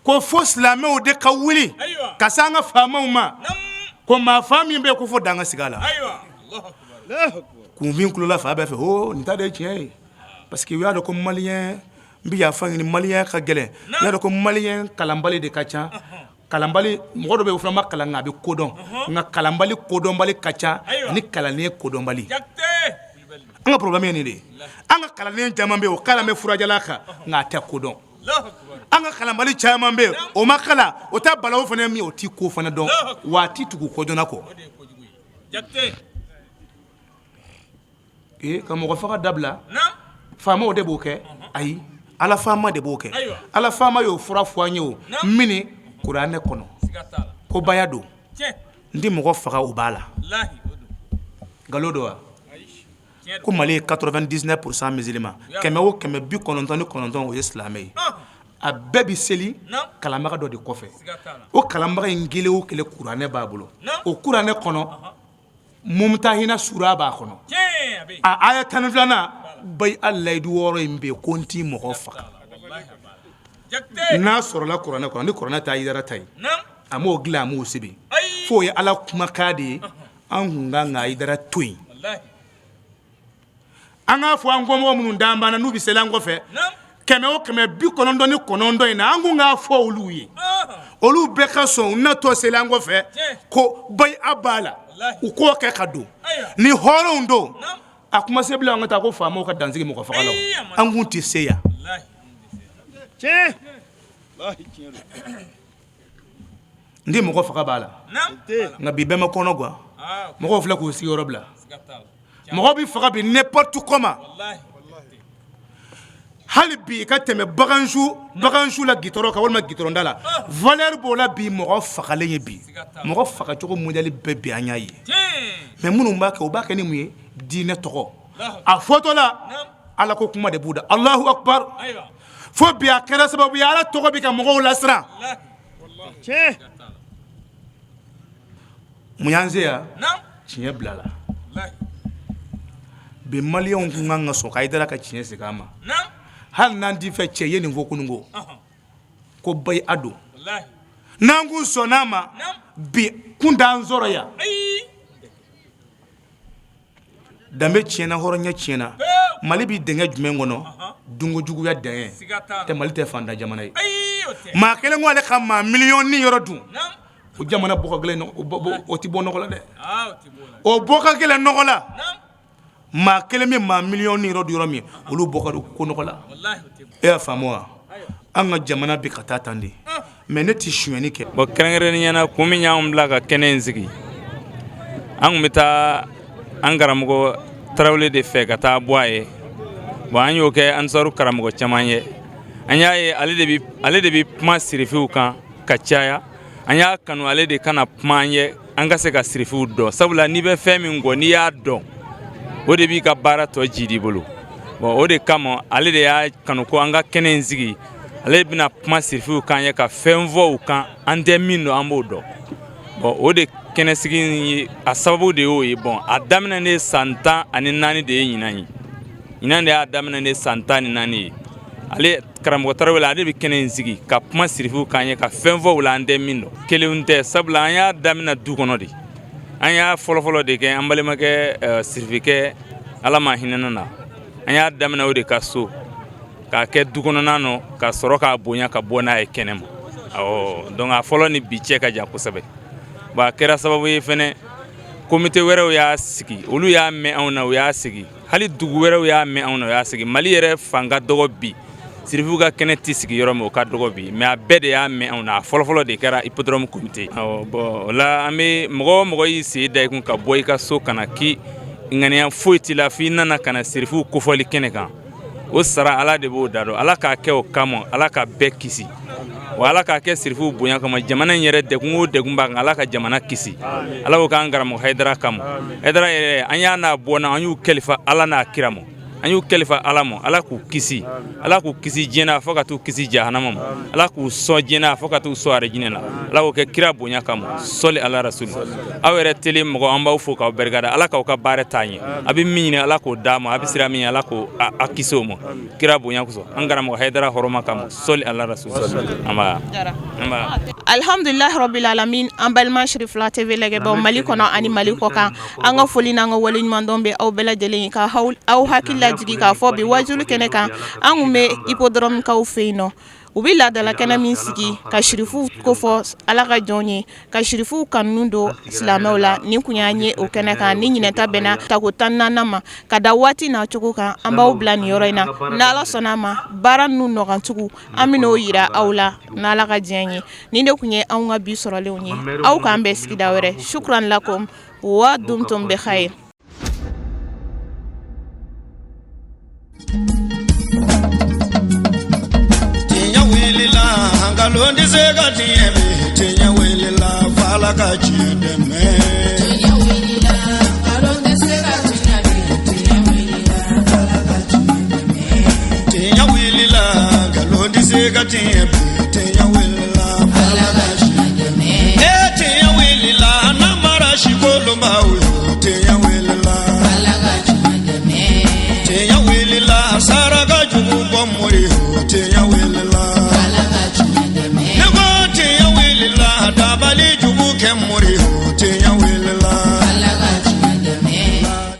[SPEAKER 7] ko fo silamɛw de ka wuli ka se an ka faamaw ma, ko maa fa min bɛ yen, ko fo dan ka sigi a la. Kunfin kulola fan bɛɛ fɛ, o nin ta de ye tiɲɛ ye, parce que u y'a dɔn ko maliyɛn, n bɛ yafa ɲini, maliyɛn ka gɛlɛn. U y'a dɔn ko maliyɛn kalanbali de ka ca. Kalanbali mɔgɔ dɔ bɛ yen, o fana ma kalan, nka a bɛ kodɔn. Nka kalanbali kodɔnbali ka ca ani kalannen kodɔnbali. An ka problème ye nin de ye. An ka kalanden caman bɛ yen, o kalan bɛ furajalan kan, nka a tɛ kodɔn. An ka kalanbali caman bɛ yen, o ma kalan, o tɛ balawu fana min, o tɛ ko fana dɔn, wa a tɛ tugu kodɔnna kɔ. Ee, ka mɔgɔ faga dabila, faamaw de b'o kɛ? Ayi, Ala faama de b'o kɛ. Ala faama y'o fura fɔ an ye o mini kuranɛ kɔnɔ, ko baya don, n tɛ mɔgɔ faga, o b'a la. Nkalon don wa? Ko Mali ye 99% musulman, 100 o 100, 99, o ye silamɛ ye. A bɛɛ bɛ seli kalanbaga dɔ de kɔfɛ. O kalanbaga in kelen o kelen, kuranɛ b'a bolo. O kuranɛ kɔnɔ, Mumtahina sura b'a kɔnɔ, a aya 12nan, bayi a layidu wɔɔrɔ in bɛ yen, ko n t'i mɔgɔ faga. N'a sɔrɔla kuranɛ kɔnɔ, ni kuranɛ ta Hayidara ta ye. A m'o dilan, a m'o sɛbɛn, f'o ye Ala kumakan de ye. An kun kan ka Hayidara to yen, an k'a fɔ an kɔmɔgɔ minnu d'an banna n'u bɛ seli an kɔfɛ, 100 o 100, 99 in na, an kun k'a fɔ olu ye, olu bɛɛ ka sɔn u natɔ seli an kɔfɛ ko bayi a b'a la, u k'o kɛ ka don ni hɔrɔnw don. A kuma se bila an ka taa ko faamaw ka dansigi mɔgɔ faga la, an kun tɛ se yan. N tɛ mɔgɔ faga b'a la, nka bi bɛɛ ma kɔnɔ gan, mɔgɔw filɛ k'u sigiyɔrɔ bila, mɔgɔ bɛ faga bi n'importe comment. Hali bi i ka tɛmɛ bagansu la gitɔrɔn kan walima gitɔrɔnda la, valeur b'o la bi. Mɔgɔ fagalen ye bi, mɔgɔ fagacogo modèle bɛɛ bi an y'a ye. Mais minnu b'a kɛ, u b'a kɛ ni mun ye? Diinɛ tɔgɔ a fɔtɔ la, Ala ko kuma de b'u da, Alahu akbar. Fo bi a kɛra sababu ye, Ala tɔgɔ bɛ ka mɔgɔw lasiran. Mun y'an se yan? Tiɲɛ bilala bi. Maliyɛnw kun kan ka sɔn ka Hayidara ka tiɲɛ segin an ma, hali n'an t'i fɛ. Cɛ ye nin fɔ kunun ko bayi a don, n'an kun sɔnn'a ma bi kun t'an sɔrɔ yan. Danbe tiɲɛna, hɔrɔnya tiɲɛna. Mali bɛ dingɛ jumɛn kɔnɔ? Dunkojuguya dingɛ tɛ. Mali tɛ fantan jamana ye. Maa kelen ko ale ka maa miliyɔn ni yɔrɔ dun, o jamana bɔ ka gɛlɛn, o tɛ bɔ nɔgɔ la dɛ, o bɔ ka gɛlɛn nɔgɔ la. Maa kelen bɛ maa miliyɔn ni yɔrɔ dun yɔrɔ min, olu bɔ ka ko nɔgɔ la. E y'a faamu wa? An ka jamana bɛ ka taa tan de, mais ne tɛ sonyɛni kɛ.
[SPEAKER 8] Bon, kɛrɛnkɛrɛnnenya la, kun min y'anw bila ka kɛnɛ in sigi, an tun bɛ taa an karamɔgɔ Tarawele de fɛ ka taa bɔ a ye. Bon, an y'o kɛ ansaru karamɔgɔ caman ye. An y'a ye ale de bɛ kuma sirifiw kan ka caya. An y'a kanu ale de kana kuma an ye, an ka se ka sirifiw dɔn, sabula n'i bɛ fɛn min kɔ, n'i y'a dɔn, o de b'i ka baara tɔ jidi bolo. Bon, o de kama ale de y'a kanu ko an ka kɛnɛ in sigi, ale bɛna kuma sirifiw kan ye, ka fɛn fɔ u kan an tɛ min dɔn, an b'o dɔn. Bon, o de kɛnɛsigi ye, a sababu de y'o ye. Bon, a daminɛ ne san 14 de ye ɲinan ye. Ɲinan de y'a daminɛ ne san 14 ye. Ale karamɔgɔ Tarawele, ale bɛ kɛnɛ in sigi ka kuma sirifiw kan ye, ka fɛn fɔ u la an tɛ min dɔn. Kelenw tɛ, sabula an y'a daminɛ du kɔnɔ de. An y'a fɔlɔfɔlɔ de kɛ an balimakɛ sirifikɛ, Ala ma hinɛ na. An y'a daminɛ o de ka so k'a kɛ du kɔnɔna nɔ, ka sɔrɔ k'a bonya ka bɔ n'a ye kɛnɛ ma. Awɔ, donc a fɔlɔ ni bi cɛ ka jan kosɛbɛ. Bon, a kɛra sababu ye fɛnɛ, komite wɛrɛw y'a sigi, olu y'a mɛn anw na, u y'a sigi. Hali dugu wɛrɛw y'a mɛn anw na, u y'a sigi. Mali yɛrɛ fan ka dɔgɔ bi, sirifiw ka kɛnɛ tɛ sigi yɔrɔ min, o ka dɔgɔ bi, mais a bɛɛ de y'a mɛn anw na. A fɔlɔfɔlɔ de kɛra hippodrome comité. Awɔ, bon, o la an bɛ mɔgɔ o mɔgɔ y'i sen da i kun ka bɔ i ka so ka na, k'i ŋaniya foyi t'i la f'i nana ka na sirifiw kofɔli kɛnɛ kan, o sara Ala de b'o da dɔn. Ala k'a kɛ o kama, Ala ka bɛɛ kisi wa, Ala k'a kɛ sirifiw bonya kama. Jamana in yɛrɛ, degun o degun b'a kan, Ala ka jamana kisi. Ala k'o k'an karamɔgɔ Hayidara kama. Hayidara yɛrɛ, an y'a n'a bɔ na, an y'u kalifa Ala n'a kira ma, an y'u kalifa Ala ma. Ala k'u kisi, Ala k'u kisi diɲɛ na fo ka t'u kisi jahanama ma. Ala k'u sɔn diɲɛ na fo ka t'u sɔn arijinɛ la. Ala k'o kɛ kira bonya kama. Sɔli ala rasuli. Aw yɛrɛ tele mɔgɔ, an b'aw fo k'aw barikada. Ala k'aw ka baara taa ɲɛ. A bɛ min ɲini, Ala k'o d'a ma. A bɛ sira min, Ala k'o a kisi o ma, kira bonya kosɔn, an karamɔgɔ Hayidara hɔrɔma kama. Sɔli ala rasuli. An b'a
[SPEAKER 3] Alhamdulilahi rabbil alamin. An balima Sirifila TV lajɛbaw Mali kɔnɔ ani Mali kɔ kan, an ka foli n'an ka waleɲumandɔn bɛ aw bɛɛ lajɛlen ye, ka aw hakili lajigin k'a fɔ bi wajuli kɛnɛ kan, an kun bɛ hippodrome kaw fɛ yen nɔ. U bɛ laadala kɛnɛ min sigi ka sirifuw kofɔ Ala ka jɔnw ye, ka sirifuw kanu don silamɛw la. Nin kun y'an ye o kɛnɛ kan. Ni ɲinɛta bɛnna tako 14nan ma ka da waati n'a cogo kan, an b'aw bila nin yɔrɔ in na. N'Ala sɔnna a ma, baara ninnu nɔgɔntugu, an bɛn'o jira aw la n'Ala ka diɲɛ ye. Nin de tun ye anw ka bi sɔrɔlenw ye. Aw k'an bɛn sigida wɛrɛ. Shukran lakum wa dumtum bi khayr.
[SPEAKER 1] Tiɲɛ wulila, nkalon tɛ se ka tiɲɛ bi. Tiɲɛ wulila, f'Ala ka tiɲɛ dɛmɛ.
[SPEAKER 2] Tiɲɛ wulila, nkalon tɛ se ka tiɲɛ bi. Tiɲɛ wulila, f'Ala ka tiɲɛ dɛmɛ.
[SPEAKER 1] Tiɲɛ wulila, nkalon tɛ se ka tiɲɛ bi.